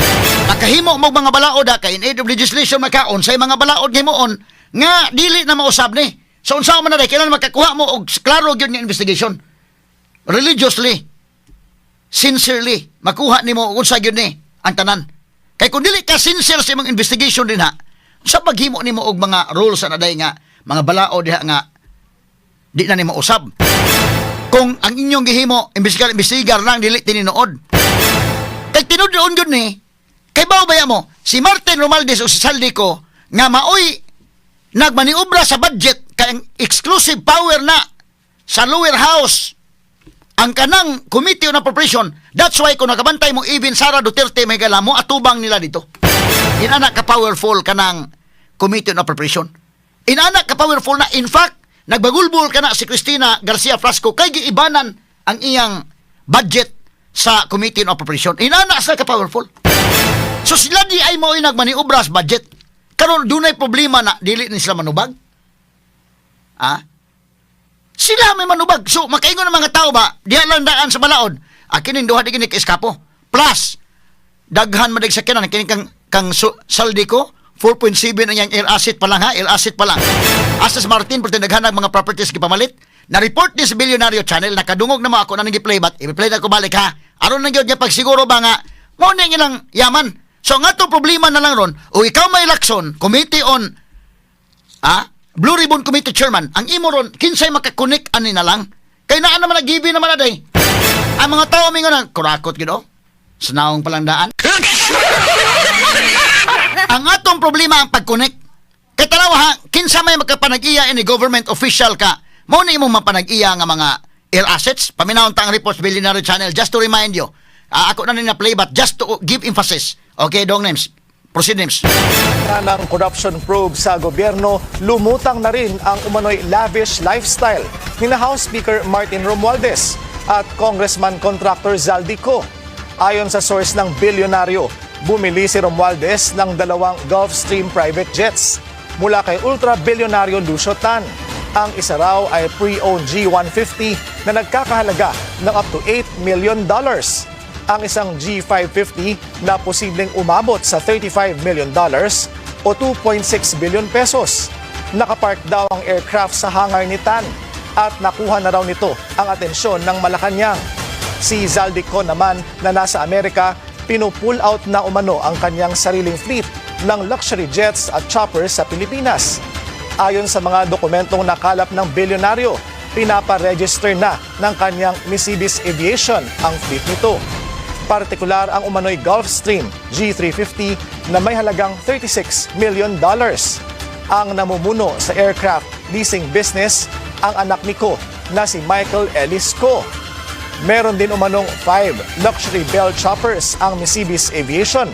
nakahimo mo mga balaod ha, kay in aid of legislation makaon, sa mga balaod himuon, nga dili na mausab ni. So unsaon man na day, kailan makakuha mo og klaro gyud nga investigation. Religiously, sincerely, makuha nimo unsa gyud ni ang tanan. Kay kung dili ka sincere sa imong investigation din ha, sa paghimo nimo og mga rules na day nga mga balaod diha nga di na nimo usab. Kung ang inyong gihimo, imbestigar imbestigar lang dili tinuod. Kay tinuod gyud ni, kay bao baya mo, si Martin Romualdez o si Zaldy Co nga maoy nagmaniobra sa budget kay ang exclusive power na sa lower house ang kanang Committee on Appropriation. That's why kung nakabantay mo, even Sara Duterte may gala mo atubang nila dito. Inana ka powerful kanang Committee on Appropriation. Inana ka powerful na, in fact, nagbagulbol ka na si Cristina Garcia Frasco kay giibanan ang iyang budget sa Committee on Appropriation. Inana sa ka powerful. So sila di ay mo nagmaniobra sa budget. Karon dunay problema na dili ni sila manubag. Ah? Sila may manubag. So, makaingon ng mga tao ba, diha lang daan sa balaod. Akin duha di kini eskapo. Plus, daghan madig sa kinan, kini kang Zaldy Co, 4.7 ang iyang real asset pa lang ha, real asset pa lang. Asas Martin, pero daghan ang mga properties gipamalit. Na-report ni sa Bilyonaryo Channel, nakadungog na mo ako na nang i-play, but i-play na ko balik ha. Aron nang yun niya pagsiguro ba nga, mao na ilang yaman. So nga to problema na lang ron, o ikaw may Lacson, Committee on, Blue Ribbon Committee Chairman, ang imo ron, kinsay makakunik ani na lang. Kay naa naman nagibi naman na day. Ang mga tao mingon na, kurakot gid oh. Sa naong palang daan. Ang atong problema ang pag-connect. Kay tanawa ha, kinsa may makapanag-iya ini government official ka, mao ni imong mapanag-iya nga mga air assets. Paminawon ta ang reports, Billionaire Channel, just to remind you. Ah, ako na ni na play but just to give emphasis. Okay, dong names. Proceed, names. Na ng corruption probe sa gobyerno, lumutang na rin ang umano'y lavish lifestyle ni na House Speaker Martin Romualdez at Congressman Contractor Zaldy Co. Ayon sa source ng bilyonaryo, bumili si Romualdez ng dalawang Gulfstream private jets mula kay ultra-bilyonaryo Lucio Tan. Ang isa raw ay pre-owned G150 na nagkakahalaga ng up to $8 million, ang isang G550 na posibleng umabot sa $35 million o ₱2.6 billion. Nakapark daw ang aircraft sa hangar ni Tan at nakuha na raw nito ang atensyon ng Malacanang. Si Zaldy Co naman na nasa Amerika, pinupull out na umano ang kanyang sariling fleet ng luxury jets at choppers sa Pilipinas. Ayon sa mga dokumentong nakalap ng bilyonaryo, pinaparegister na ng kanyang Misibis Aviation ang fleet nito. Partikular ang umano'y Gulfstream G350 na may halagang $36 million. Ang namumuno sa aircraft leasing business, ang anak ni Co na si Michael Ellis Co. Meron din umanong 5 luxury Bell choppers ang Misibis Aviation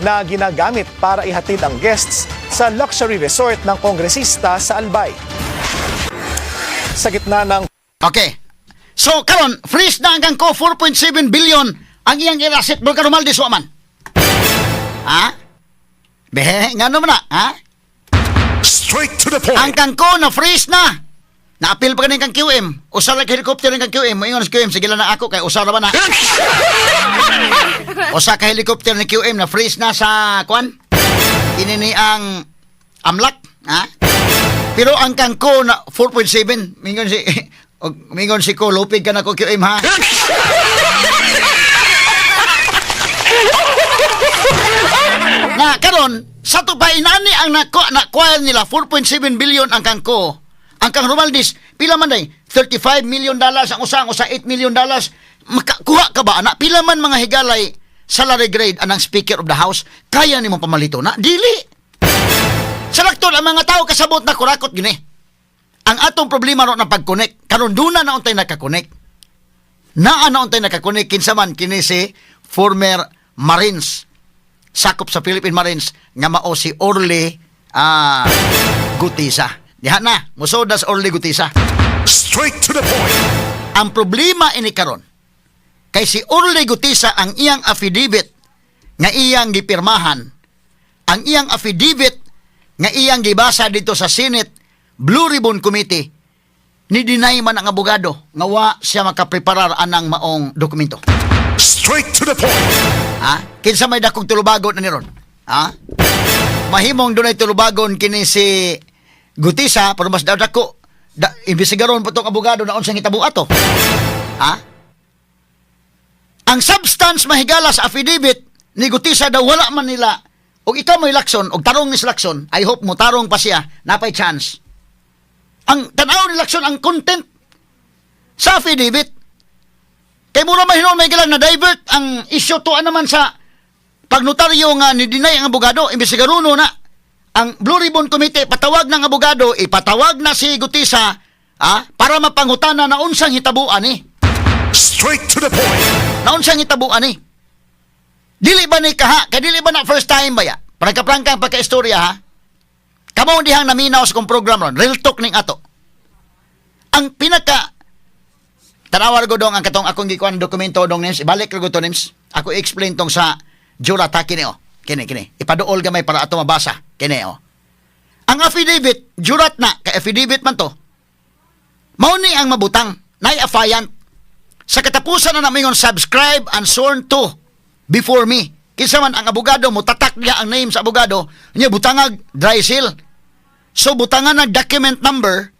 na ginagamit para ihatid ang guests sa luxury resort ng kongresista sa Albay. Sa gitna ng Okay. So karon freeze na hanggang ko 4.7 billion ang iyang air asset Bulka Romualdez wa man. Ha? Behe, ngano man na, ha? Straight to the point. Ang kangko na freeze na. Naapil pa kaning kang QM. Usa ra ka helicopter ang kang QM. Moingon sa QM, sige lang na ako kay usa ra ba na. Usa ka helicopter ni QM na freeze na sa kwan. Ini ni ang Amlak, ha? Pero ang kangko na 4.7, mingon si ko, lupig ka na ko, QM, ha. Na karon sa to pa inani ang nako na-acquire nila 4.7 billion ang kangko. Ang kang Romualdez, pila man day? $35 million ang usa $8 million. Makakuha ka ba ana? Pila man mga higalay salary grade anang Speaker of the House, kaya nimo pamalito na? Dili. Sa laktol ang mga tao kasabot na kurakot gini. Ang atong problema ro na pag-connect. Karon duna na untay nakakonect. Naa na untay nakakonect kinsa man kini si former Marines, sakop sa Philippine Marines nga mao si Orly Guteza. Diha na, musod na sa Orly Guteza. Straight to the point. Ang problema ini karon kay si Orly Guteza, ang iyang affidavit nga iyang gipirmahan, ang iyang affidavit nga iyang gibasa dito sa Senate Blue Ribbon Committee, ni deny man ang abogado nga wa siya makapreparar anang maong dokumento. Straight to the point. Ha? Kinsa may dakong tulubagon na ni ron? Ha? Mahimong dunay tulubagon kini si Guteza pero mas dako da, imbestigaron po tong abogado na unsang hitabo ato. Ha? Ang substance mahigala sa affidavit ni Guteza daw wala man nila og ikaw may Lacson og tarong ni si Lacson, I hope mo tarong pa siya, napay chance. Ang tan-aw ni Lacson ang content sa affidavit. Kay mura man hinuon may na divert ang issue to naman sa pagnotaryo nga ni deny ang abogado, imbestigaruno na. Ang Blue Ribbon Committee patawag ng abogado, ipatawag na si Guteza, para mapangutana na unsang hitabuan ni. Straight to the point. Na unsang hitabuan ni. Dili ba ni kaha, kay dili ba na first time ba ya? Prangka-prangka ang pagka-istorya ha. Kamo dihang naminaw sa kong program ron, real talk ning ato. Ang pinaka Tanawar ko dong ang katong akong gikuan dokumento dong names, ibalik ko to names. Ako i-explain tong sa Jura ta kini oh. Kini kini. Ipaduol gamay para ato mabasa. Kini oh. Ang affidavit, jurat na kay affidavit man to. Mao ni ang mabutang, nay affiant. Sa katapusan na namingon "subscribe and sworn to before me." Kinsa man ang abogado mo tatak niya ang name sa abogado, niya butangag dry seal. So butangan ng document number,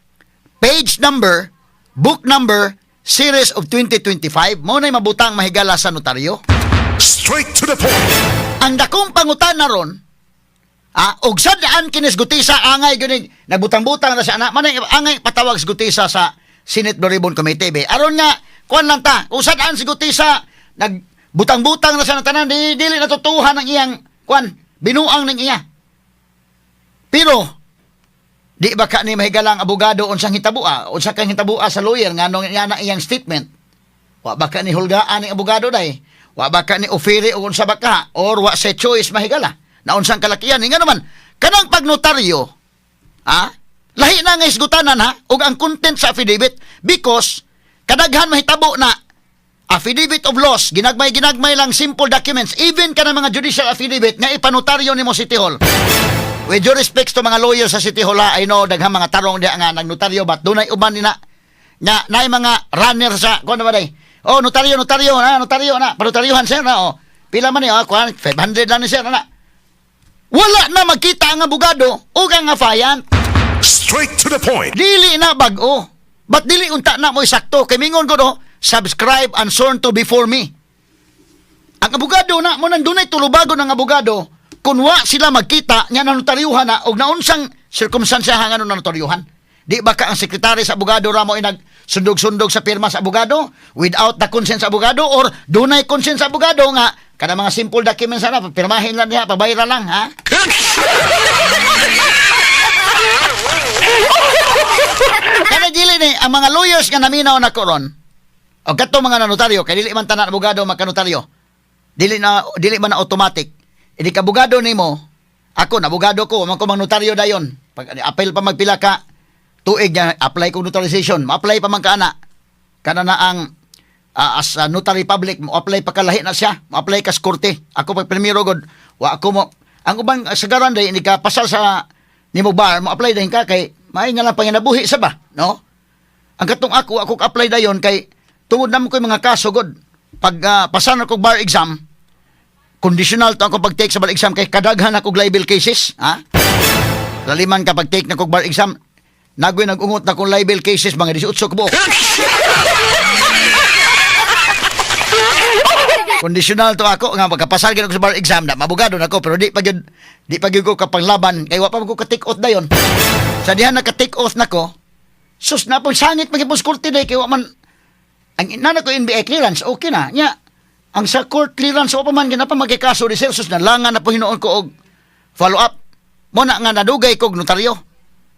page number, Book number, series of 2025, mao na'y mabutang, mahigala, sa notaryo. Straight to the point. Ang dakong pangutana ron, og sadaan kinis Guteza angay gyud nagbutang-butang na siya ana man, angay patawag si Guteza sa Senate Blue Ribbon Committee be. Aron nga kuan lang ta, kung sadaan si Guteza nagbutang-butang na siya ng tanan, di, dili natutuhan ang iyang kuan, binuang ning iya. Pero di ba ka ni mahigalang abogado unsang hitabua, unsa kang hitabua sa lawyer nganong nga na iyang statement? Wa ba ka ni hulgaan ning abogado day? Wa ba ka ni ofere o unsa ba ka? Or wa sa choice, mahigala? Na unsang kalakihan? Nga naman, kanang pagnotaryo, ha? Lahi na nga isgutanan ha, ug ang content sa affidavit because kadaghan mahitabo na affidavit of loss, ginagmay-ginagmay lang simple documents, even kanang mga judicial affidavit nga ipanotaryo nimo City Hall. With due respects to mga lawyers sa City Hall, ha, I know daghang mga tarong diha nga nagnotaryo, but dunay uban nina nga naay mga runner sa kuan ba day. Oh, notaryo, notaryo na, notaryo na, panotaryuhan, sir, na oh. Pila man ni oh, kuan 500 lang ni sir na. Wala na magkita ang abogado ug ang affiant. Straight to the point. Dili na bag-o. But dili unta na mo sakto kay mingon ko do, "Subscribe and sworn to before me." Ang abogado na mo nandunay tulubago ng abogado kung wa sila magkita nya nanotaryuhan na og naunsang sirkumstansya nga nanotaryuhan. Di ba ka ang sekretary sa abogado ra mo ay nagsundog-sundog sa pirma sa abogado without the consent sa abogado, or dunay consent sa abogado nga kada mga simple documents na pirmahin lang niya, pabayra lang, ha? Kada dili ni ang mga lawyers nga naminaw na ko ron o kadto mga nanotaryo, kay dili man tanan abogado makanotaryo. Dili man na automatic. Idi ka abogado nimo, ako nabogado ko, man ko mang notaryo dayon. Pag apel pa magpila ka tuig niya, apply ko notarization, ma-apply pa man ka ana. Kana na ang as a notary public, mo apply pa kalahi na siya, mo apply ka sa korte. Ako pag primero god, wa ako mo ang uban sagaran day ini ka pasal sa nimo bar, mo apply dayon ka kay maay nga lang panginabuhi sa ba, no? Ang katong ako, ako apply dayon kay tungod namo ko mga kaso god. Pag pasar na ko bar exam, conditional to ako pag-take sa bar exam kay kadaghan ako libel cases, ha? Laliman ka pag-take na kog bar exam, nagoy nag-ungot na kong libel cases mga 18 ka buok. Conditional to ako nga pagkapasar gyud ako sa bar exam na mabugado na ko, pero di pa gyud ko kapanglaban kay wa pa man ko ka take oath dayon. Sa diha naka take oath nako, sus na po sangit magyapon sa korte day kay wa man ang nana ko NBI clearance, okay na nya. Ang sa court clearance wa pa man ginapa magkikaso di sir. Sus, nalangan na po hinuon ko og follow up mo na nga nadugay kog notaryo.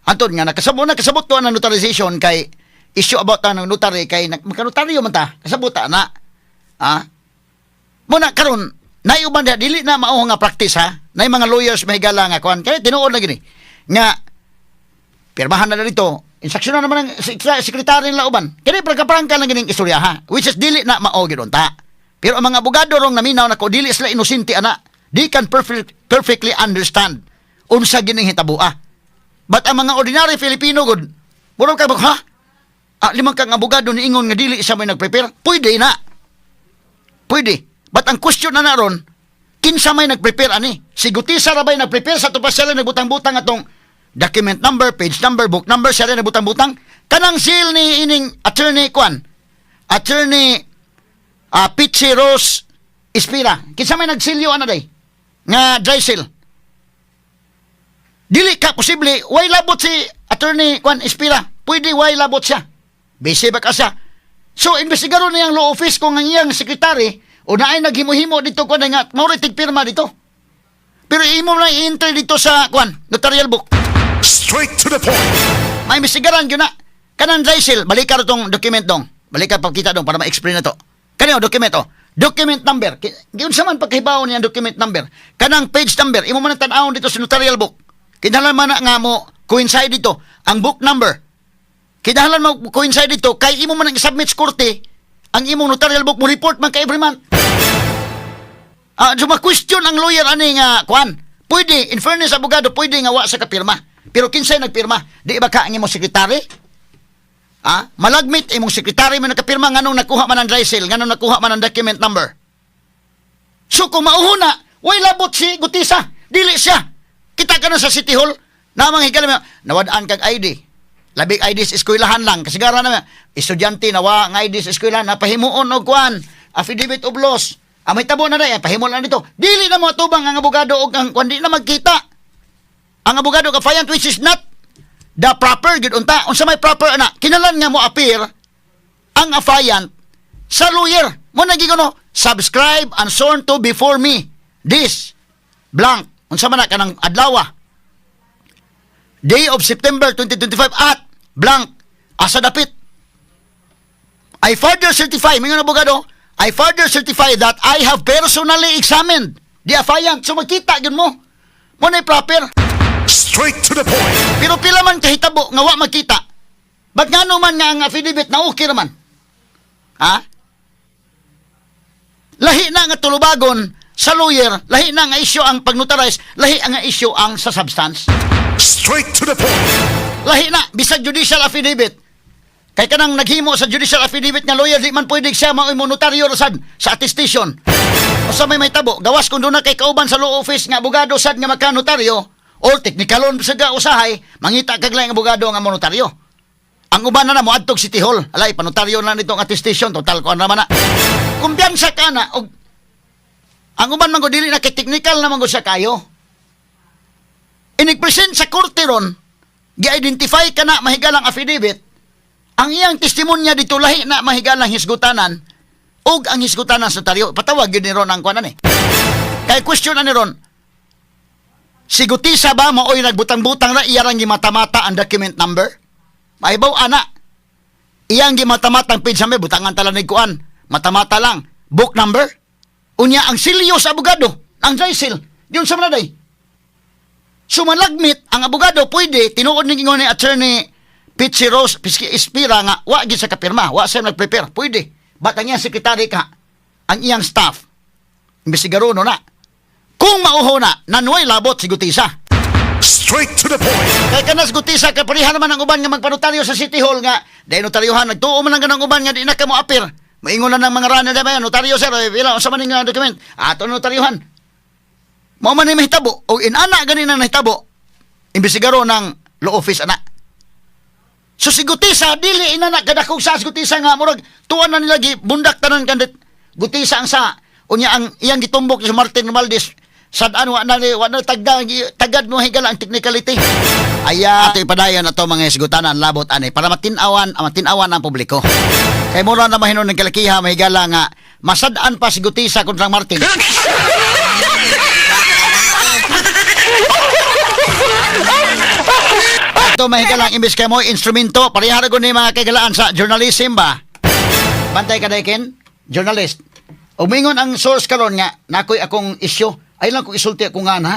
Anton nga nakasabot to ang notarization kay issue about ang notary kay makanotaryo man ta, kasabot ta na. Ah, mo na karon naiuban diha, dili na mao nga practice ha. Nay mga lawyers mahigala nga kuan kay tinuod na gini nga pirmahan na dito, instruction na naman ang sekretary nila uban. Kini pagkaprangka lang gining istorya ha, which is dili na mao gid unta. Pero ang mga abogado rong naminaw nako, dili sila inosente ana. They can perfectly understand unsa gining hitabua. But ang mga ordinary Filipino gud, murag kay ha, limang kang abogado niingon nga dili siya may nagprepare, pwede na. Pwede. But ang question na naron, kinsa may nagprepare ani? Si Guteza ra ba'y nagprepare sa tupa sila nagbutang-butang atong document number, page number, book number, siya rin nagbutang-butang? Kanang seal ni ining attorney kwan, attorney Pichi Rose Espira. Kinsa may nagsilyo ana day? Nga dry seal. Dili ka posible, way labot si attorney kwan Espira. Pwede way labot siya. Busy ba ka siya? So, investigaro niyang law office kung ang iyang sekretary o naay naghimo-himo dito kwan nga mao ray tigpirma dito. Pero imo na i-enter dito sa kwan, notarial book. Straight to the point. May investigaran gyud na. Kanang dry seal, balik ka tong document dong. Balik ka pagkita dong para ma-explain na to. Kani oh, document oh. Document number. Giunsa man pagkahibaw niya ang document number? Kanang page number, imo man ang tan-awon dito sa notarial book. Kinahanglan man na nga mo coincide dito ang book number. Kinahanglan mo coincide dito kay imo man ang i-submit sa korte ang imong notarial book, mo report man ka every month. So ma-question ang lawyer ani nga kuan. Pwede, in fairness abogado, pwede nga wa sa kapirma. Pero kinsay nagpirma? Di ba ka ang imong sekretary? Ah, malagmit imong sekretary man nakapirma, nganong nakuha man ang dry seal, nganong nakuha man ang document number? So kung mauhuna, way labot si Guteza, dili siya. Kita ka na sa City Hall, namang higala mo, nawad-an kag ID. Labi ID sa eskwelahan lang. Kasigara na, estudyante na wa nga ID sa eskwelahan, napahimuon og kuan, affidavit of loss. Ah, may tabo na day, pahimo lang dito. Dili na mo atubang ang abogado og ang kuan, di na magkita. Ang abogado ka affiant, which is not the proper gud unta. Unsa may proper ana? Kinalan nga mo appear ang affiant sa lawyer. Mo na gigono, "Subscribe and sworn to before me this blank." Unsa man na kanang adlaw? Day of September 2025 at blank asa dapit. I further certify, mga abogado, I further certify that I have personally examined the affiant. So magkita gyud mo. Mo na proper. Straight to the point. Pero pila man kahitabo nga wa magkita. Ba't nga man nga ang affidavit na okay raman? Ha? Lahi na nga tulubagon sa lawyer, lahi na nga issue ang pag-notarize, lahi nga issue ang sa substance. Straight to the point. Lahi na, bisag judicial affidavit. Kay kanang naghimo sa judicial affidavit nga lawyer, di man pwede siya maoy mo notaryo ra sad sa attestation. O sa may tabo, gawas kung doon na kay kauban sa law office nga abogado sad nga makanotaryo or teknikalon sa ga usahay, mangita kag laing abogado nga monotaryo. Ang uban na na mo adtog City Hall. Alay, panotaryo na nito ang attestation, total ko naman na. Kumpiyansa ka na og ang uban man gud dili na kay technical na man gud siya kayo. Inig-present sa korte ron, gi-identify ka na mahigalang affidavit, ang iyang testimonya dito lahi na mahigalang hisgutanan ug ang hisgutanan sa notaryo. Patawag yun ni ron ang kuanan eh. Kay question na ni ron, si Gutisa ba maoy nagbutang-butang na iyarang gimata-mata ang document number? Maibaw ana. Iyang gimata-mata ang page number, butangan tala ni kuan. Mata-mata lang. Book number. Unya ang silyo sa abogado, ang dry seal. Diyon sa manaday. Sumalagmit ang abogado pwede tinuod ni ingon ni Attorney Pitsi Rose Piski Espira nga wa gid sa kapirma, wa siya nagprepare. Pwede. But ang iyang sekretary ka, ang iyang staff, imbestigaro no na. Kung mauho na, nanuay labot si Gutisa. Straight to the point. Kay kanas Gutisa, kaparihan naman ang uban nga magpanotaryo sa City Hall nga, dahil notaryohan, nagtuo man ang ganang uban nga di na ka mo apir. Maingon na ng mga runner na ba yan, "Notaryo sir, eh, pila, unsa man ning document?" Ato notaryohan. Mao man ni mahitabo, o inana gani na nahitabo, imbestigaro ng law office ana. So si Gutisa, dili inana kadakog sa si Gutisa nga murag tuwan na nila gi bundak tanan kandit Gutisa ang sa unya ang iyang gitumbok si Martin Romualdez sad-an wa na tagda tagad mo higala ang technicality. Aya ato ipadayon ato mga hisgutanan labot ani para matin-awan ang matin-awan ang publiko. Kay mura na mahinon ng kalakiha mahigala nga masad-an pa si Gutisa kontra Martin. Ato mahigala imbes kay mo instrumento pareha ra gud ni mga kagalaan sa journalism ba. Bantay ka Ken, journalist. Umingon ang source karon nga nakoy akong issue, ay lang kong isulti akong nga ha.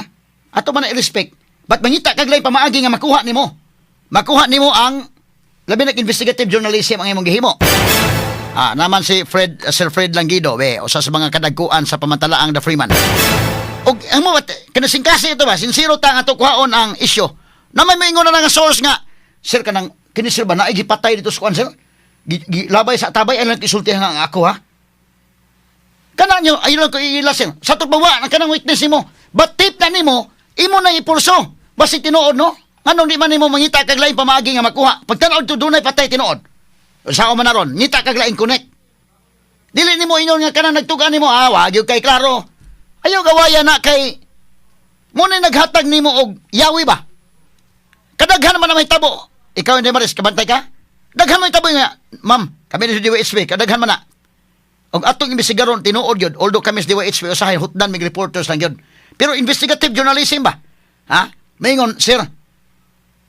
Ato man na i-respect. But mangita kag laing pamaagi nga makuha nimo. Makuha nimo ang labi nag investigative journalism ang imong gihimo. Ah, naman si Fred Sir Fred Langido, be, usa sa mga kadagkuan sa pamantalaang The Freeman. Og ang mo kanasingkasi ito ba, sinsero ta nga ato kuhaon ang issue. Na may maingon na nga source nga, "Sir, kanang kini sir ba naay gipatay dito sa kuan sir? Gi, labay sa tabay ay lang isulti nga ang ako ha. Kana nyo, ayun lang ko iila sir. Sa to wa ang kanang witness nimo. But tip na nimo, imo na ipulso. Basi tinuod no? Nganong di man nimo mangita kag laing pamaagi nga makuha? Pagtan-aw to dunay patay tinuod. Sa man na ron, ngita kag laing connect. Dili nimo ingon nga kanang nagtugan nimo, ah, wa gyud kay klaro. Ayaw gawaya na kay mo na naghatag nimo og yawi ba? Kadaghan man na may tabo. Ikaw hindi Maris, kabantay ka? Daghan man tabo nga, ma'am, kami ni sa DYHP, kadaghan man na. Og atong imbestigaron tinuod yun, although kami sa DYHP, usahay hutdan mig reporters lang yun. Pero investigative journalism ba? Ha? Maingon, "Sir,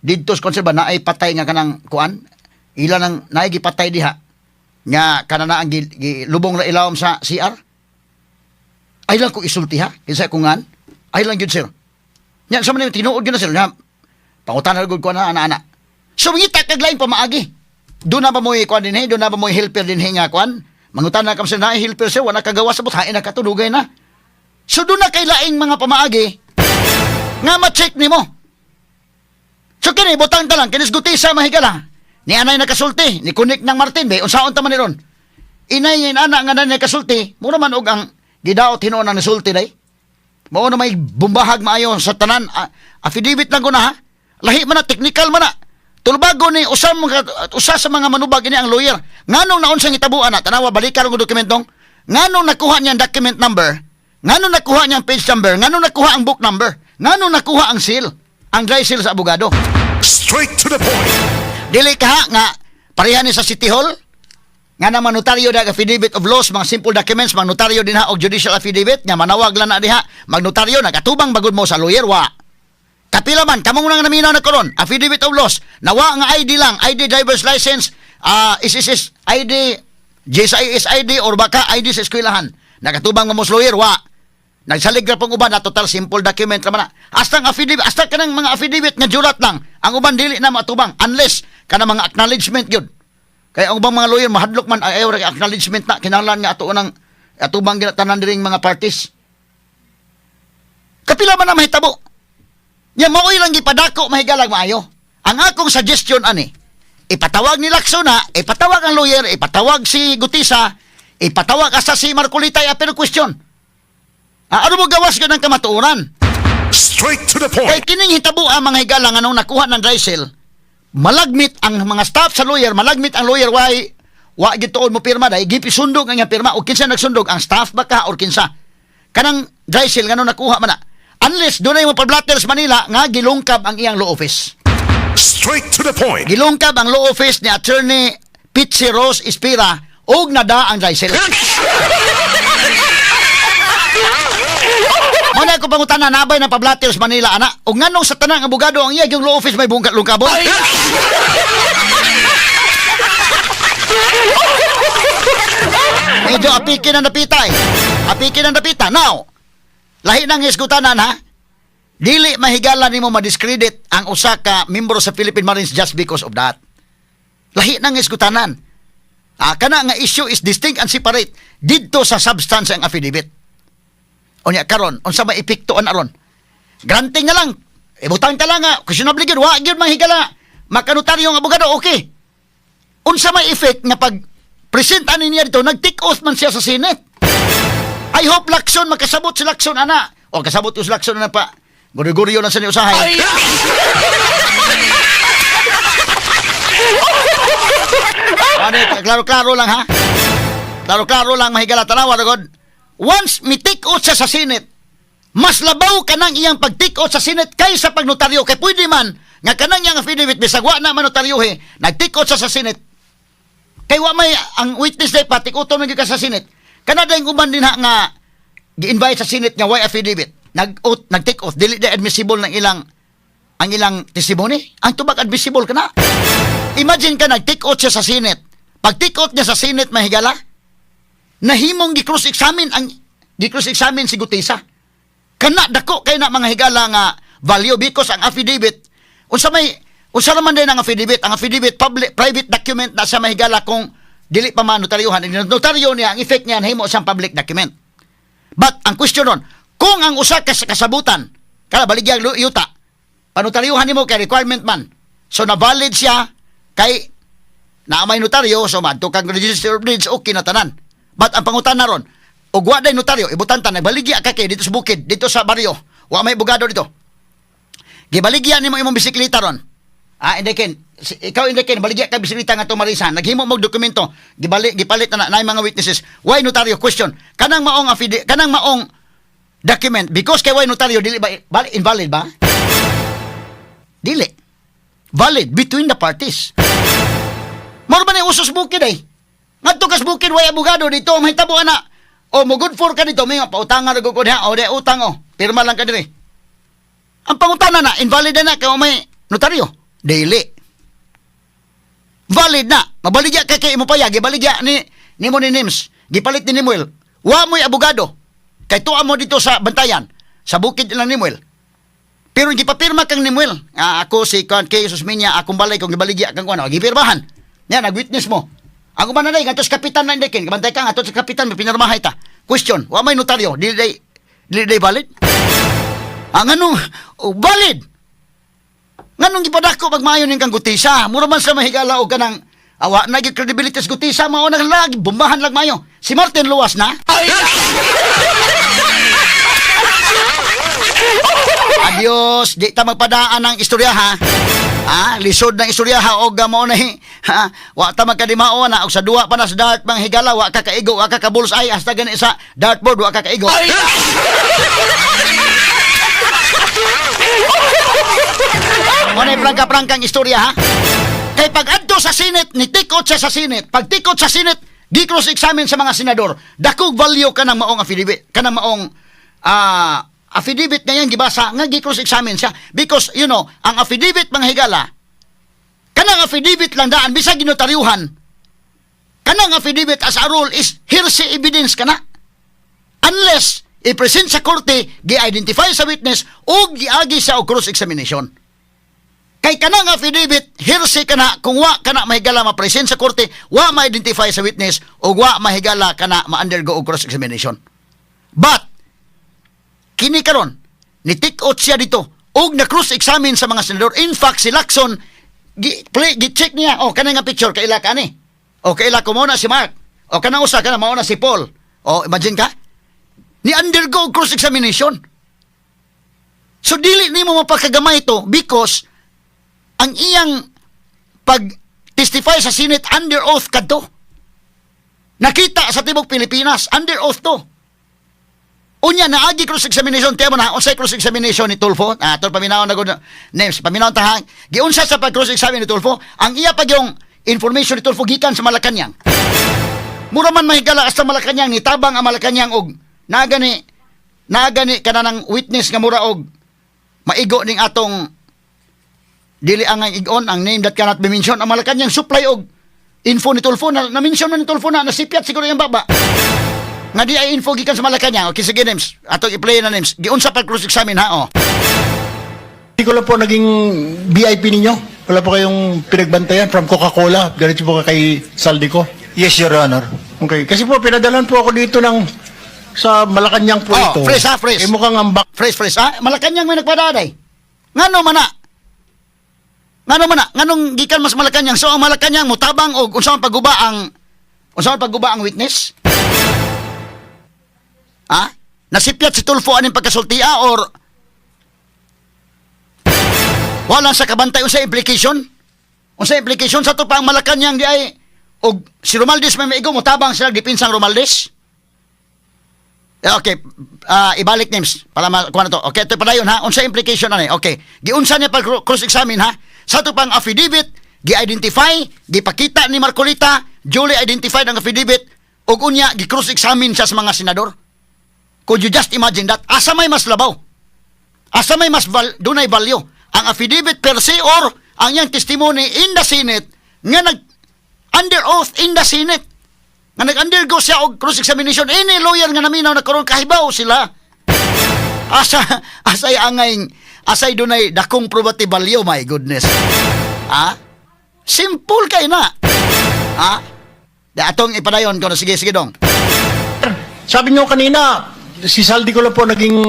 didto sa konserba naay patay nga kanang kuan, ila nang naay gipatay diha nga kana na ang lubong na ilawom sa CR. Ay lang ko isulti ha, kinsa ko ngan. Ay lang gyud sir. Nya sa man tinuod gyud na sir. Nya pangutana gud ko na ana-ana." So mangita kag laing pamaagi. Doon na ba mo kuan dinhi, doon na ba mo helper dinhi nga kuan? Mangutana kam sir, "Naay helper sir, wala kagawa sa but, hain na katulugay na." So doon na kay laing mga pamaagi nga ma-check nimo. So kini butang ta lang kinis Gutisa mahigala. Ni anay nakasulti, ni connect ng Martin be, unsaon ta man ni ron? Inay nga ana nga na nakasulti, mura man og ang gidaot hinuon ang nisulti day. Mao na may bumbahag maayo sa tanan, affidavit lang ko na ha. Lahi man na technical man na. Tulbago ni usa mga usa sa mga manubag ini ang lawyer. Nganong naunsa ngitabo ana? Tanawa, balikan ang dokumentong. Nganong nakuha niya ang document number? Nganong nakuha niya ang page number? Nganong nakuha ang book number? Nganong nakuha ang seal? Ang dry seal sa abogado. Straight to the point. Dili ka nga pareha ni sa City Hall nga na manotaryo da affidavit of loss, mga simple documents, mga notaryo din ha og judicial affidavit nga manawag lang na diha, magnotaryo, nagatubang bagud mo sa lawyer wa. Kapila man kamong nang naminaw na karon, affidavit of loss, nawa nga ID lang, ID, driver's license, SSS ID, GSIS ID or baka ID sa eskwelahan, nagatubang mo sa lawyer wa. Nagsalig ra pong uban na total simple document ra man na. Hasta ang affidavit, hasta kanang mga affidavit nga jurat lang, ang uban dili na matubang unless kanang mga acknowledgement gyud. Kaya ang ubang mga lawyer mahadlok man, ay ayaw ra kay acknowledgement na kinahanglan nga ato nang atubang ginatanan diring mga parties. Kapila man na mahitabo. Nya mao'y lang gipadako, mahigalag maayo. Ang akong suggestion ani, ipatawag ni Lacson na, ipatawag ang lawyer, ipatawag si Guteza, ipatawag asa si Marcoleta, pero question. Ah, ano mo gawas ka ng kamatuoran? Straight to the Kay point. kining hitabo ang mga higala nga nung nakuha ng dry seal, malagmit ang mga staff sa lawyer, malagmit ang lawyer, why wa gituon mo pirma dai gipisundog ang iyang pirma o kinsa nagsundog, ang staff ba ka or kinsa? Kanang dry seal nganong nakuha man na? Unless dunay mo pablatter sa Manila nga gilungkab ang iyang law office. Straight to the point. Gilungkab ang law office ni Attorney Pitsi Rose Espira og nada ang dry seal. Mao na ko pangutana, nabay na pablatter sa Manila ana og nganong sa tanang abogado ang iya yung law office may bungkat lungkabon? Medyo apiki na napita eh. Apiki na napita. Now, lahi nang hisgutanan ha. Dili mahigala nimo ma-discredit ang usa ka membro sa Philippine Marines just because of that. Lahi nang hisgutanan. Ah, kana nga issue is distinct and separate didto sa substance ang affidavit. Unya karon, unsa may epekto an aron? Granting na lang. Ibutang ta lang nga questionable gyud, wa gyud mahigala makanotaryo ang abogado, okay. Unsa may effect nga pag present ani niya dito, nag-take oath man siya sa Senate? I hope Lacson makasabot si Lacson ana. O kasabot si Lacson ana pa. Guryo-guryo lang sa niyo usahay. Ano, klaro-klaro lang ha. Klaro-klaro lang, mahigala, tanawa ragod. Once mi take oath siya sa Senate, mas labaw kanang iyang pag-take oath sa Senate kaysa pagnotaryo. Kay pwede man nga kanang iyang affidavit bisag wa na manotaryohe, nag-take oath siya sa Senate. Kay wa may ang witness day pa tik-utom gyud ka sa Senate. Kana dayong uban din ha nga gi-invite sa Senate nga way affidavit. Nag-oath, nag-take oath, dili di admissible ng ilang ang ilang testimony. Ang tubag admissible kana. Imagine ka nag-take oath siya sa Senate. Pag take oath niya sa Senate, mahigala, nahimong gi-cross examine si Guteza. Kana dako kay na mga higala nga value because ang affidavit, unsa may unsa naman din ang affidavit? Ang affidavit, public private document na sa mahigala kung dili pa man notaryuhan. Notaryo niya, ang effect niya nahimo siyang public document. But ang question ron, kung ang usa ka sa kasabutan, kada baligyang yuta, panotaryuhan nimo kay requirement man. So na valid siya kay naa may notaryo, so madto kang Register of Deeds, okay na tanan. But ang pangutana ron, ug wa day notaryo, ibutan ta nagbaligya ka kay dito sa bukid, dito sa baryo, wa may abogado dito. Gibaligya nimo imong bisikleta ron. Ah, hindi ken. Ikaw hindi ken, baligya ka bisikleta nga to Marisa. Naghimo mo og dokumento, gibali gipalit na na, naay mga witnesses. Why notaryo? Question. Kanang maong document because kay why notaryo, dili ba invalid ba? Dili. Valid between the parties. Moro ba ni usos bukid ay? Ngadto kas bukid way abogado dito mahitabo ana. O mo good for ka dito may pautangan ra gud ko diha o di utang o. Pirma lang ka diri. Ang pangutana na invalid na kay may notaryo. Dili. Valid na. Mabaligya kay kay imo payag, gibaligya ni nimo ni Nims. Gipalit ni Nimuel. Wa mo'y abogado. Kay tuwa mo dito sa bantayan, sa bukid lang Nimuel. Pero gipapirma kang Nimuel. Ah, ako si Kan kay Susminya, akong balay kung gibaligya kang kuno, gipirmahan. Nya nag-witness mo. Ang uban na day ngadto sa kapitan na indikin, kabantay ka ngadto sa kapitan may pinirmahay ta. Question, wa may notaryo, dili day valid? Ang anong oh, valid? Nganong gipadako pag maayo ning kang Guteza? Mura man sa mahigala og kanang awa na gyud credibility sa Guteza, mao na lagi bombahan lang maayo. Si Martin luwas na. Adios, di ta magpadaan ng istorya ha. Ah, lisod ng istorya ha og mao na ha, wa ta magkadimao na og sa duwa pa na sa dart, mga higala, wa ka kaigo, wa ka ka bullseye hasta gani sa dartboard wa ka kaigo. Mo na prangka-prangkang istorya ha. Kay pag adto sa Senate, ni tikot siya sa Senate. Pag tikot sa Senate, gi cross examine sa mga senador. Dakog value kanang maong affidavit, kanang maong affidavit nga yang gibasa nga gi cross examine siya because ang affidavit, mga higala, kanang affidavit lang daan bisag ginotaryuhan, kanang affidavit as a rule is hearsay evidence kana unless i-present sa korte, gi-identify sa witness o giagi sa og cross examination. Kay kanang affidavit, hearsay kana kung wa kana, mahigala, ma-present sa korte, wa ma-identify sa witness o wa, mahigala, kana ma-undergo og cross examination. But kini karon ni take out siya dito og na cross examine sa mga senador. In fact, si Lacson gi play, gi check niya, "Oh, kanang nga picture, kaila ka ani? Oh, kaila ko mao na si Mark. Oh, kanang usa kana mao na si Paul." Oh, imagine ka? Ni undergo cross examination. So dili nimo mapakagamay to because ang iyang pag testify sa Senate, under oath kadto. Nakita sa tibok Pilipinas, under oath to. Unya naagi cross examination. Tiyan mo na unsay cross examination ni Tulfo. Ah, tol, paminaw na gud names, paminaw ta ha. Giunsa sa pag cross examine ni Tulfo, ang iya pag yung information ni Tulfo gikan sa Malacanang. Mura man, mahigala, hasta Malacanang ni tabang ang Malacanang og naagani kana ng witness nga mura og maigo ning atong dili ang igon ang name that cannot be mentioned. Ang Malacanang supply og info ni Tulfo na, na-mention na ni Tulfo na nasipyat siguro yung baba nga di ay info gikan sa Malacanang. Okay, sige names, atong i-play na names giunsa pag cross examine ha, oh. Hindi ko lang po naging VIP ninyo. Wala po kayong pinagbantayan from Coca-Cola. Diretso po kay Zaldy Co. Yes, Your Honor. Okay. Kasi po, pinadalan po ako dito ng sa Malacanang po Oh, ito. Fresh ha, fresh. Eh, mukhang ang bak Fresh, fresh ha. Malacanang may nagpadaday. Ngano man na? Ngano man na? Nganong gikan mas Malacanang? So ang Malacanang mutabang og unsa man pagguba ang witness? Ha? Nasipyat si Tulfo aning pagkasultia or wala sa kabantay? Unsa implication? Unsa implication sa to pa ang Malacanang di ay og si Romualdez may maigo, mutabang sila depensa ang Romualdez? Eh, okay, ibalik names para makuha na to. Okay, ito padayon ha. Unsa implication ani? Okay. Giunsa niya pag cross-examine ha. Sa ato pang affidavit, gi-identify, gipakita ni Marcoleta, duly identified ang affidavit, ug unya gi-cross-examine siya sa mga senador. Could you just imagine that? Asa may mas labaw? Asa may mas dunay value? Ang affidavit per se or ang iyang testimony in the Senate nga nag under oath in the Senate? Nga nag-undergo siya og cross-examination. Any lawyer nga naminaw na karon, kahibaw sila. Asa asay angay, asay dunay dakong probative value, my goodness. Ah? Simple kay na. Ah? Da atong ipadayon kono, sige, sige dong. Sabi niyo kanina, si Zaldy Co lang po naging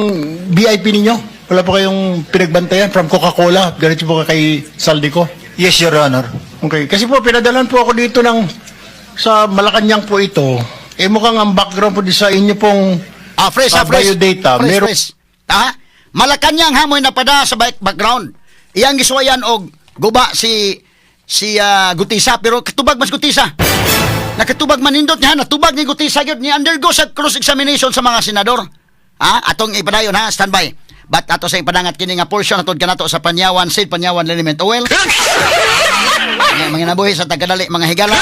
VIP ninyo. Wala po kayong pinagbantayan from Coca-Cola. Diretso po kay Zaldy Co. Yes, Your Honor. Okay. Kasi po, pinadalan po ako dito ng sa Malacanang po ito. Eh, mukhang ang background po di sa inyo pong Ah, fresh, ah, fresh. Biodata. Fresh, Meron fresh. Ah, Malacanang ha mo'y napada sa background. Iyang gisuwayan og guba si si Gutisa, pero katubag mas Gutisa. Nakatubag manindot niya, natubag ni Gutisa gyud ni undergo sa cross examination sa mga senador. Ah, atong ipadayon ha, standby. But ato sa ipadangat kini nga portion atod kanato sa Panyawan Seed Panyawan Liniment Oil. Mga nabuhi sa tagadali, mga higala.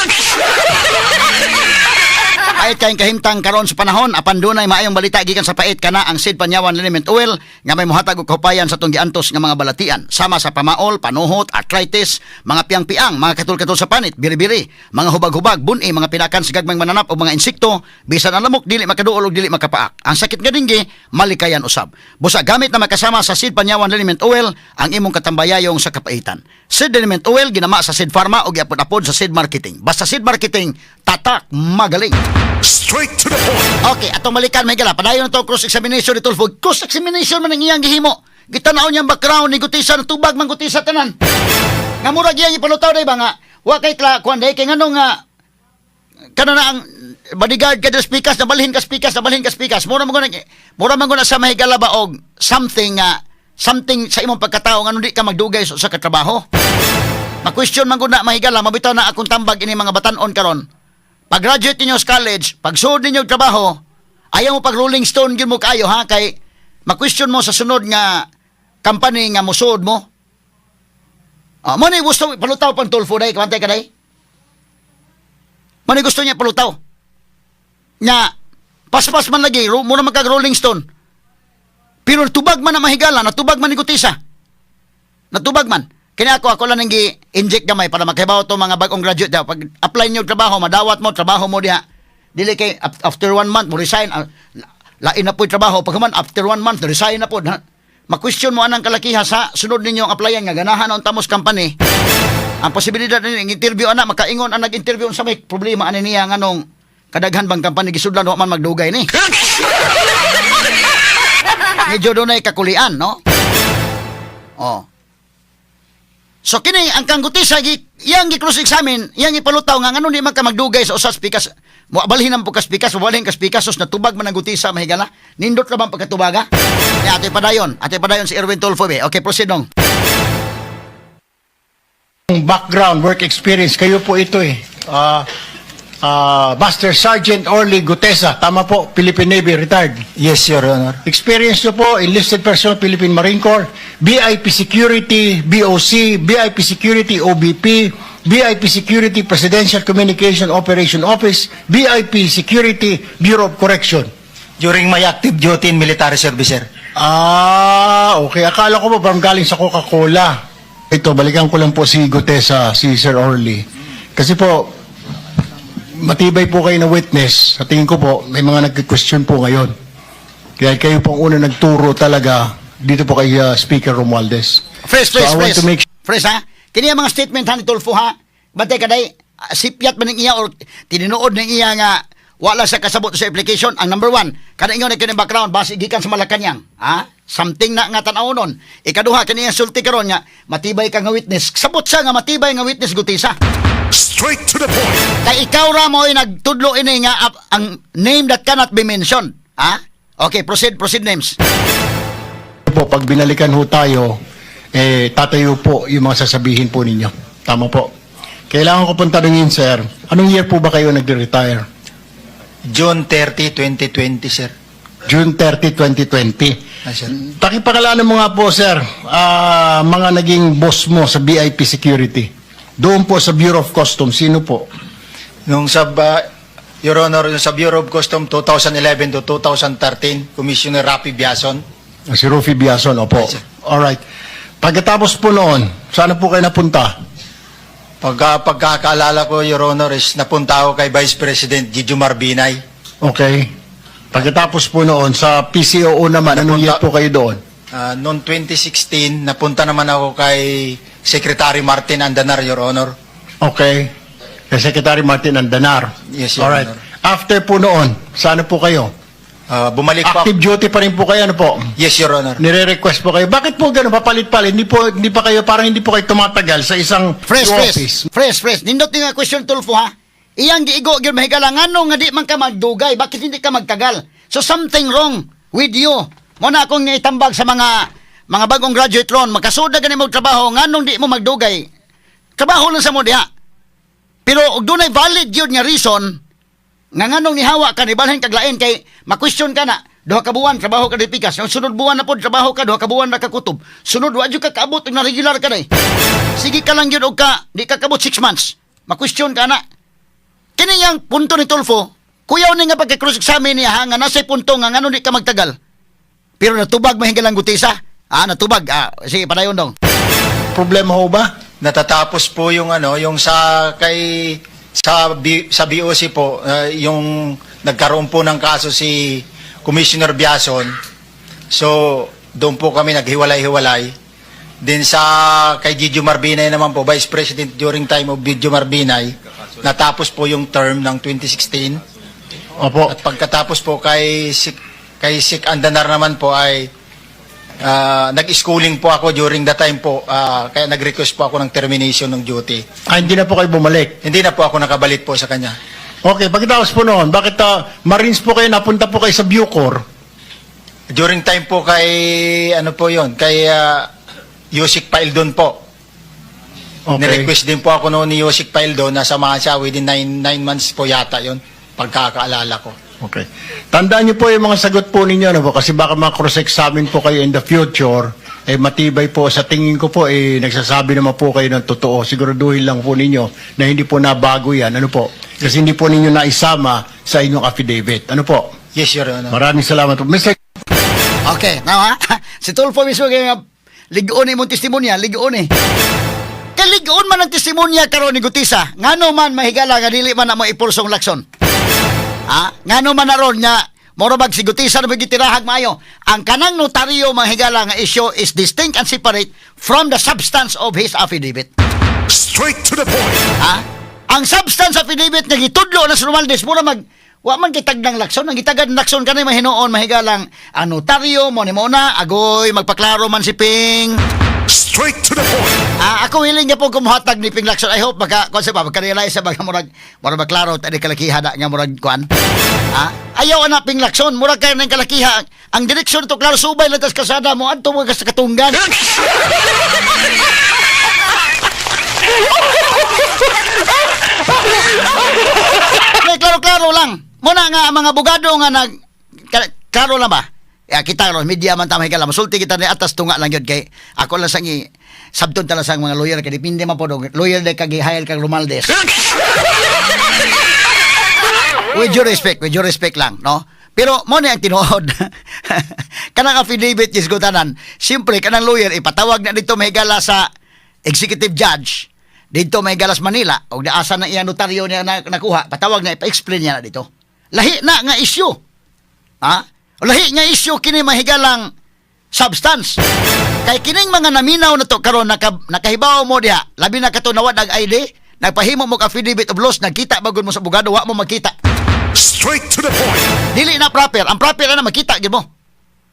Pait kayong kahimtang karon sa panahon apan dunay maayong balita gikan sa pait, kana ang Seed Panyawan Liniment Oil nga may mohatag og kahupayan sa atong giantos nga mga balatian sama sa pamaol, panuhot, arthritis, mga piang-piang, mga katul-katul sa panit, biri-biri, mga hubag-hubag, buni, mga pinakan sa gagmayng mananap o mga insekto, bisan ang lamok dili makaduol og dili makapaak. Ang sakit nga denggi malikayan usab. Busa gamit na makasama sa Seed Panyawan Liniment Oil ang imong katambayayong sa kapaitan. Seed Liniment Oil ginama sa Seed Pharma o giapod-apod sa Seed Marketing. Basta Seed Marketing, tatak magaling. Straight to the point. Okay, atong balikan, may gala. Padayon na to cross examination ni Tulfo. Cross examination man ang iyang gihimo. Gitanaw niyang background ni Gutisa, tubag man Gutisa tanan. Nga murag iyang ipalutaw day ba nga wa kay kla kuan day kay nganong nga kana na ang bodyguard ka diri pikas na balhin ka pikas na balhin ka pikas. Mura man gud na sa mahigala ba og something nga something sa imong pagkatao nga di ka magdugay sa katrabaho. Ma-question man gud na, mahigala, mabitaw na akong tambag ini mga batanon karon. Pag graduate ninyo sa college, pag suod ninyo og trabaho, ayaw mo pag Rolling Stone gyud mo kaayo ha, kay ma-question mo sa sunod nga company nga musuod mo. Ah, mo ni gusto palutaw pang Tulfo day, kamantay ka day. Mo ni gusto niya palutaw. Nya paspas man lagi, mo na magkag Rolling Stone. Pero tubag man na, mahigala, natubag man ni Guteza. Natubag man. Kaya ako lang nang gi-inject gamay para makahibaw to mga bagong graduate daw. Pag apply niyo trabaho, madawat mo, trabaho mo diha. Dili kay after one month, mo resign, lain na po yung trabaho. Pag human, after one month, resign na po. Ha? Ma-question mo anang kalakiha sa sunod ninyo ang applyan nga ganahan ang tamos company. Ang posibilidad ninyo, ang interview ana, makaingon ang nag-interview sa may problema ani niya nganong kadaghan bang company gisudlan wa man magdugay ni. Medyo dunay kakulian, no? Oh. So kini ang kang Guteza gi iyang gi-cross examine, iyang ipalutaw nga ngano di man ka magdugay sa usas pikas. Mo balhin ang pukas pikas, mo balhin kas pikas sus natubag man ang Guteza, mahigala. Nindot ra bang pagkatubaga? Ya, ate padayon si Erwin Tulfo be. Okay, proceed dong. Background, work experience, kayo po ito eh. Master Sergeant Orly Guteza, tama po, Philippine Navy, retired. Yes, Your Honor. Experience nyo po, enlisted personnel, Philippine Marine Corps, VIP Security, BOC, VIP Security, OVP, VIP Security, Presidential Communication Operation Office, VIP Security, Bureau of Correction. During my active duty in military service, sir. Ah, okay. Akala ko ba parang galing sa Coca-Cola? Ito, balikan ko lang po si Guteza, si Sir Orly. Kasi po, matibay po kayo na witness. Sa tingin ko po, may mga nagki-question po ngayon. Kaya kayo po ang una nagturo talaga dito po kay Speaker Romualdez. Fresh, So fresh, I want fresh. to make Fresh ha. Kini ang mga statement ha ni Tulfo ha. Bantay ka day, sipyat man ning iya or tinuod ning iya nga wala sa kasabot sa application. Ang number one, kada ingon na kini background, basi gikan sa Malacanang. Ha? Something na nga tan-aw nun. Ikaduha, kini ang sulti karon nga, matibay ka nga witness. Sabot siya nga matibay nga witness, Guteza. Straight to the point. Kay ikaw ra mo ay nagtudlo ini nga ang name that cannot be mentioned. Ha? Okay, proceed, proceed names. Po, pag binalikan ho tayo, eh, tatayo po yung mga sasabihin po ninyo. Tama po. Kailangan ko pong tanungin, sir, anong year po ba kayo nagre-retire? June 30, 2020, sir. June 30, 2020. Ah, sir. Pakipakalanan mo nga po, sir, mga naging boss mo sa VIP Security. Doon po sa Bureau of Customs, sino po? Nung sa, Your Honor, yung sa Bureau of Custom 2011 to 2013, Commissioner Rafi Biason. Si Rufi Biason, opo. Yes, sir. Alright. Pagkatapos po noon, saan po kayo napunta? Pagkakaalala ko, Your Honor, is napunta ako kay Vice President Jejomar Binay. Okay. Pagkatapos po noon, sa PCOO naman, anong year po kayo doon? Noong 2016, napunta naman ako kay Secretary Martin Andanar, Your Honor. Okay. Kay Secretary Martin Andanar. Yes, Your Alright. Honor. After po noon, saan po kayo? Bumalik po ako. Active duty pa rin po kayo, ano po? Yes, Your Honor. Nire-request po kayo. Bakit po gano'n? Papalit-palit. Hindi pa kayo, parang hindi po kayo tumatagal sa isang Fresh, fresh. office. Fresh, fresh. Nindot nga question, Tulfo ha. Iyang giigo gyud, mahigala, ngano nga di man ka magdugay, bakit hindi ka magtagal? So something wrong with you. Mo na akong itambag sa mga bagong graduate ron, makasuda gani mo trabaho, nganong di mo magdugay? Trabaho lang sa mo diha. Pero og dunay valid gyud nga reason nga nganong nihawa ka, nibalhin kag lain, kay ma-question ka na. 2 ka buwan trabaho ka di pikas, ang sunod buwan na pod trabaho ka, 2 ka buwan na ka kutob, sunod wa jud ka kaabot og na regular ka day, sige ka lang gyud og ka di ka kabot 6 months, ma-question ka na. Kini yang punto ni Tulfo, kuyaw ni nga pagka-cross examine niya ha, nga nasa punto nga ngano di ka magtagal, pero natubag mahinggal ang Guteza ah, natubag ah. Sige, padayon dong. Problema ho ba? Natatapos po yung ano, yung sa kay sa B, sa BOC po, yung nagkaroon po ng kaso si Commissioner Biason. So, doon po kami naghiwalay-hiwalay. Din sa kay Jejomar Binay naman po, Vice President during time of Jejomar Binay, natapos po yung term ng 2016. Opo. At pagkatapos po kay Sec Andanar naman po ay nag-schooling po ako during the time po, kaya nag-request po ako ng termination ng duty. Ah, hindi na po kayo bumalik. Hindi na po ako nakabalik po sa kanya. Okay, pagkatapos po noon, bakit Marines po kayo, napunta po kayo sa Bucor? During time po kay ano po 'yon, kay Usec Faeldon po. Okay. Ni-request din po ako noon ni Yusik Paildo na samahan siya within 9 months po yata yun, pagkakaalala ko. Okay. Tandaan niyo po yung mga sagot po ninyo, ano po, kasi baka ma-cross-examine po kayo in the future, eh matibay po, sa tingin ko po, eh nagsasabi naman po kayo ng totoo. Siguraduhin lang po ninyo na hindi po nabago yan. Ano po? Kasi hindi po ninyo naisama sa inyong affidavit. Ano po? Yes, Your Honor. Maraming salamat po. Mr. Okay, now ha. Si Tulfo mismo kaya nga ligoon imong testimonya, ligoon eh. Kay ligoon man ang testimonya karon ni Guteza. Ngano man, mahigala, nga dili man na mo ipulsong Lacson? Ha? Ngano man aron nga moro bag si Guteza na gitirahag maayo? Ang kanang notaryo, mahigala, nga issue is distinct and separate from the substance of his affidavit. Straight to the point. Ha? Ang substance affidavit nga gitudlo na sa Romualdez, mura mag wa man kitagdang Lacson. Ang gitagad ng Lacson kanay mahinuon, mahigalang, ang notaryo mo ni mo na agoy magpaklaro man si Ping. Straight to the point. Ah, ako hiling niya po kumuhatag ni Ping Lacson. I hope maka kuan sa ba maka-realize sa baga murag murag maklaro ta ni kalakiha na nga murag kuan. Ah, ayaw ana, Ping Lacson, murag kay nang kalakiha. Ang direksyon to klaro, subay lang tas kasada mo adto mo ka sa katunggan. May klaro-klaro lang. Muna nga ang mga abogado nga nag klaro lang ba? Ya, kita ron media man ta, mahigala. Masulti kita ni atas tunga lang yun kay ako lang sang i sabton tala sa mga lawyer kay depende man po dog lawyer de kag hire kag Romualdez. With due respect, with due respect lang, no? Pero mo ni ang tinuod. Kanang affidavit is tanan. Siyempre kanang lawyer ipatawag na dito, mahigala, sa executive judge dito, mahigala, sa Manila og asa na iya notaryo niya na, nakuha, patawag na, ipa-explain niya na dito. Lahi na nga issue. Ha? Lahi nga issue kini, mahigalang, substance. Kay kining mga naminaw na to karon nakahibaw mo diha, labi na kato nawad ang ID, nagpahimo mo ka affidavit of loss, nagkita bagod mo sa abogado, wa mo makita. Straight to the point. Dili na proper. Ang proper na makita gyud mo.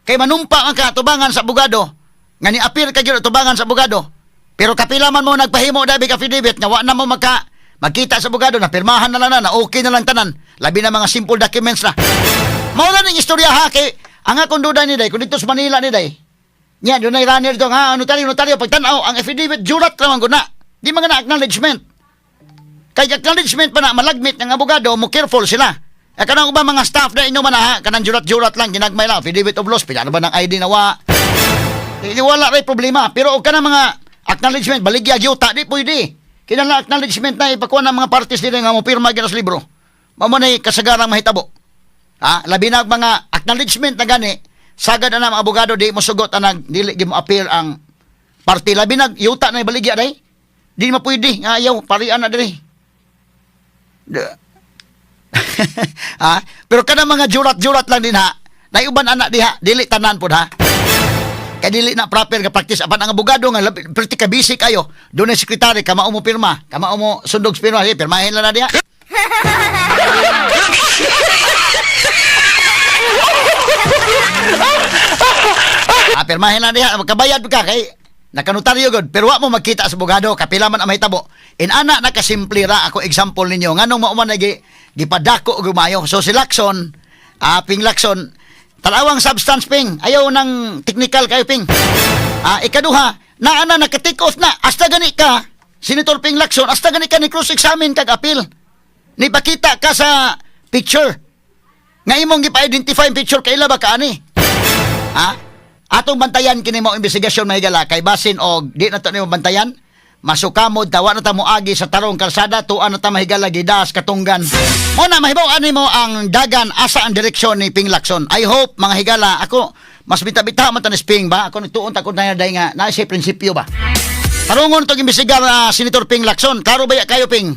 Kay manumpa ang katubangan sa abogado, nga ni appear ka gyud atubangan sa abogado. Pero kapila man mo nagpahimo dabi ka affidavit nga wa na mo magkita sa abogado, na pirmahan na lang na, na okay na lang tanan. Labi na mga simple documents na. Mao na ning istorya ha, kay ang akong duda ni day kung dito sa Manila ni day. Nya dunay runner do nga notaryo notaryo pagtan-aw ang affidavit, jurat ra man gud na. Di man na acknowledgement. Kay acknowledgement pa na malagmit ng abogado, mo careful sila. E kanang uban mga staff na inyo man ha, kanang jurat-jurat lang, ginagmay lang, affidavit of loss, pila na ba ng ID na wa? Di, wala ray problema. Pero og kanang mga acknowledgement, baligya yuta, di pwede. Kinahanglan acknowledgement na ipakuha ng mga parties nila nga mo pirma gyud sa libro. Mao man ay kasagarang mahitabo. Ha? Labi na ang mga acknowledgement na gani, sagad na mga abogado di mo sugot anag dili gyud mo appear ang party. Labi na yuta na ibaligya day. Di mo pwede nga ayaw parian na diri. Ha? Pero kana mga jurat-jurat lang din ha. Naiuban anak diha, dili tanan pud ha. Kay dili na proper nga practice apan ang abogado nga perti ka busy kayo. Doon sekretary kamao mo pirma, kamao mo sundog sa pirma, sige, pirmahin lang na diha. Ah, pirmahin lang diha, magkabayad ka kay nakanotaryo gud, pero wa mo magkita sa abogado, kapila man ang mahitabo. Inana nakasimple ra ako example ninyo nganong mao man nagi gipadako og mayo. So si Lacson, Ping Lacson, tanawang substance, Ping. Ayaw ng technical kayo, Ping. Ah, ikaduha, naa na naka-take off na hasta gani ka Senator Ping Lacson, hasta gani ka ni cross examine kag appeal. Nipakita ka sa picture nga imong gipa-identify ang picture, kaila ba ka ani? Ha? Atong bantayan kini mo investigasyon, mahigala, kay basin og di na to nimo bantayan, masukamod tawa na ta moagi sa tarong kalsada, tuan na ta, mahigala, gidas katunggan. Mo na mahibaw ani mo ang dagan asa ang direksyon ni Ping Lacson. I hope, mga higala, ako mas bita-bita man ta ni Ping ba, ako nituon ta ko na day nga naa siya prinsipyo ba. Tarungon tong imbestigar na Senator Ping Lacson. Klaro ba ya kayo, Ping?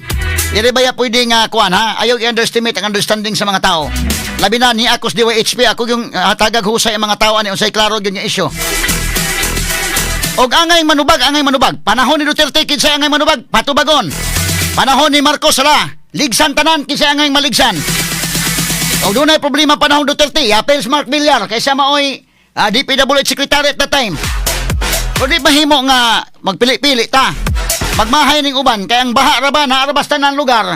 Dili ba ya pwede nga kuan ha? Ayaw i-underestimate ang understanding sa mga tao. Labi na ni ako sa DYHP, ako yung hatagag husay ang mga tao ani unsay klaro gyud nga issue. Og angay manubag, angay manubag. Panahon ni Duterte, kinsay angay manubag? Patubagon. Panahon ni Marcos ra, ligsan tanan, kinsay angay maligsan? Og dunay problema panahon Duterte, apel si Mark Villar kaysa maoy DPWH secretary at that time. O di mahimo nga magpili-pili ta. Magmahay ning uban kay ang baha ra ba naa ra basta ng lugar.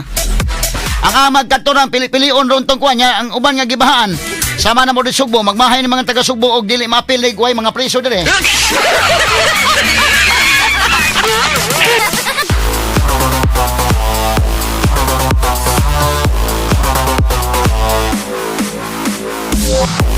Ang amag kadto nang pili-pilion ron tong kuan niya ang uban nga gibahaan. Sama na mo di Sugbo, magmahay ni mga taga Sugbo og dili mapilig way mga priso dire. 4.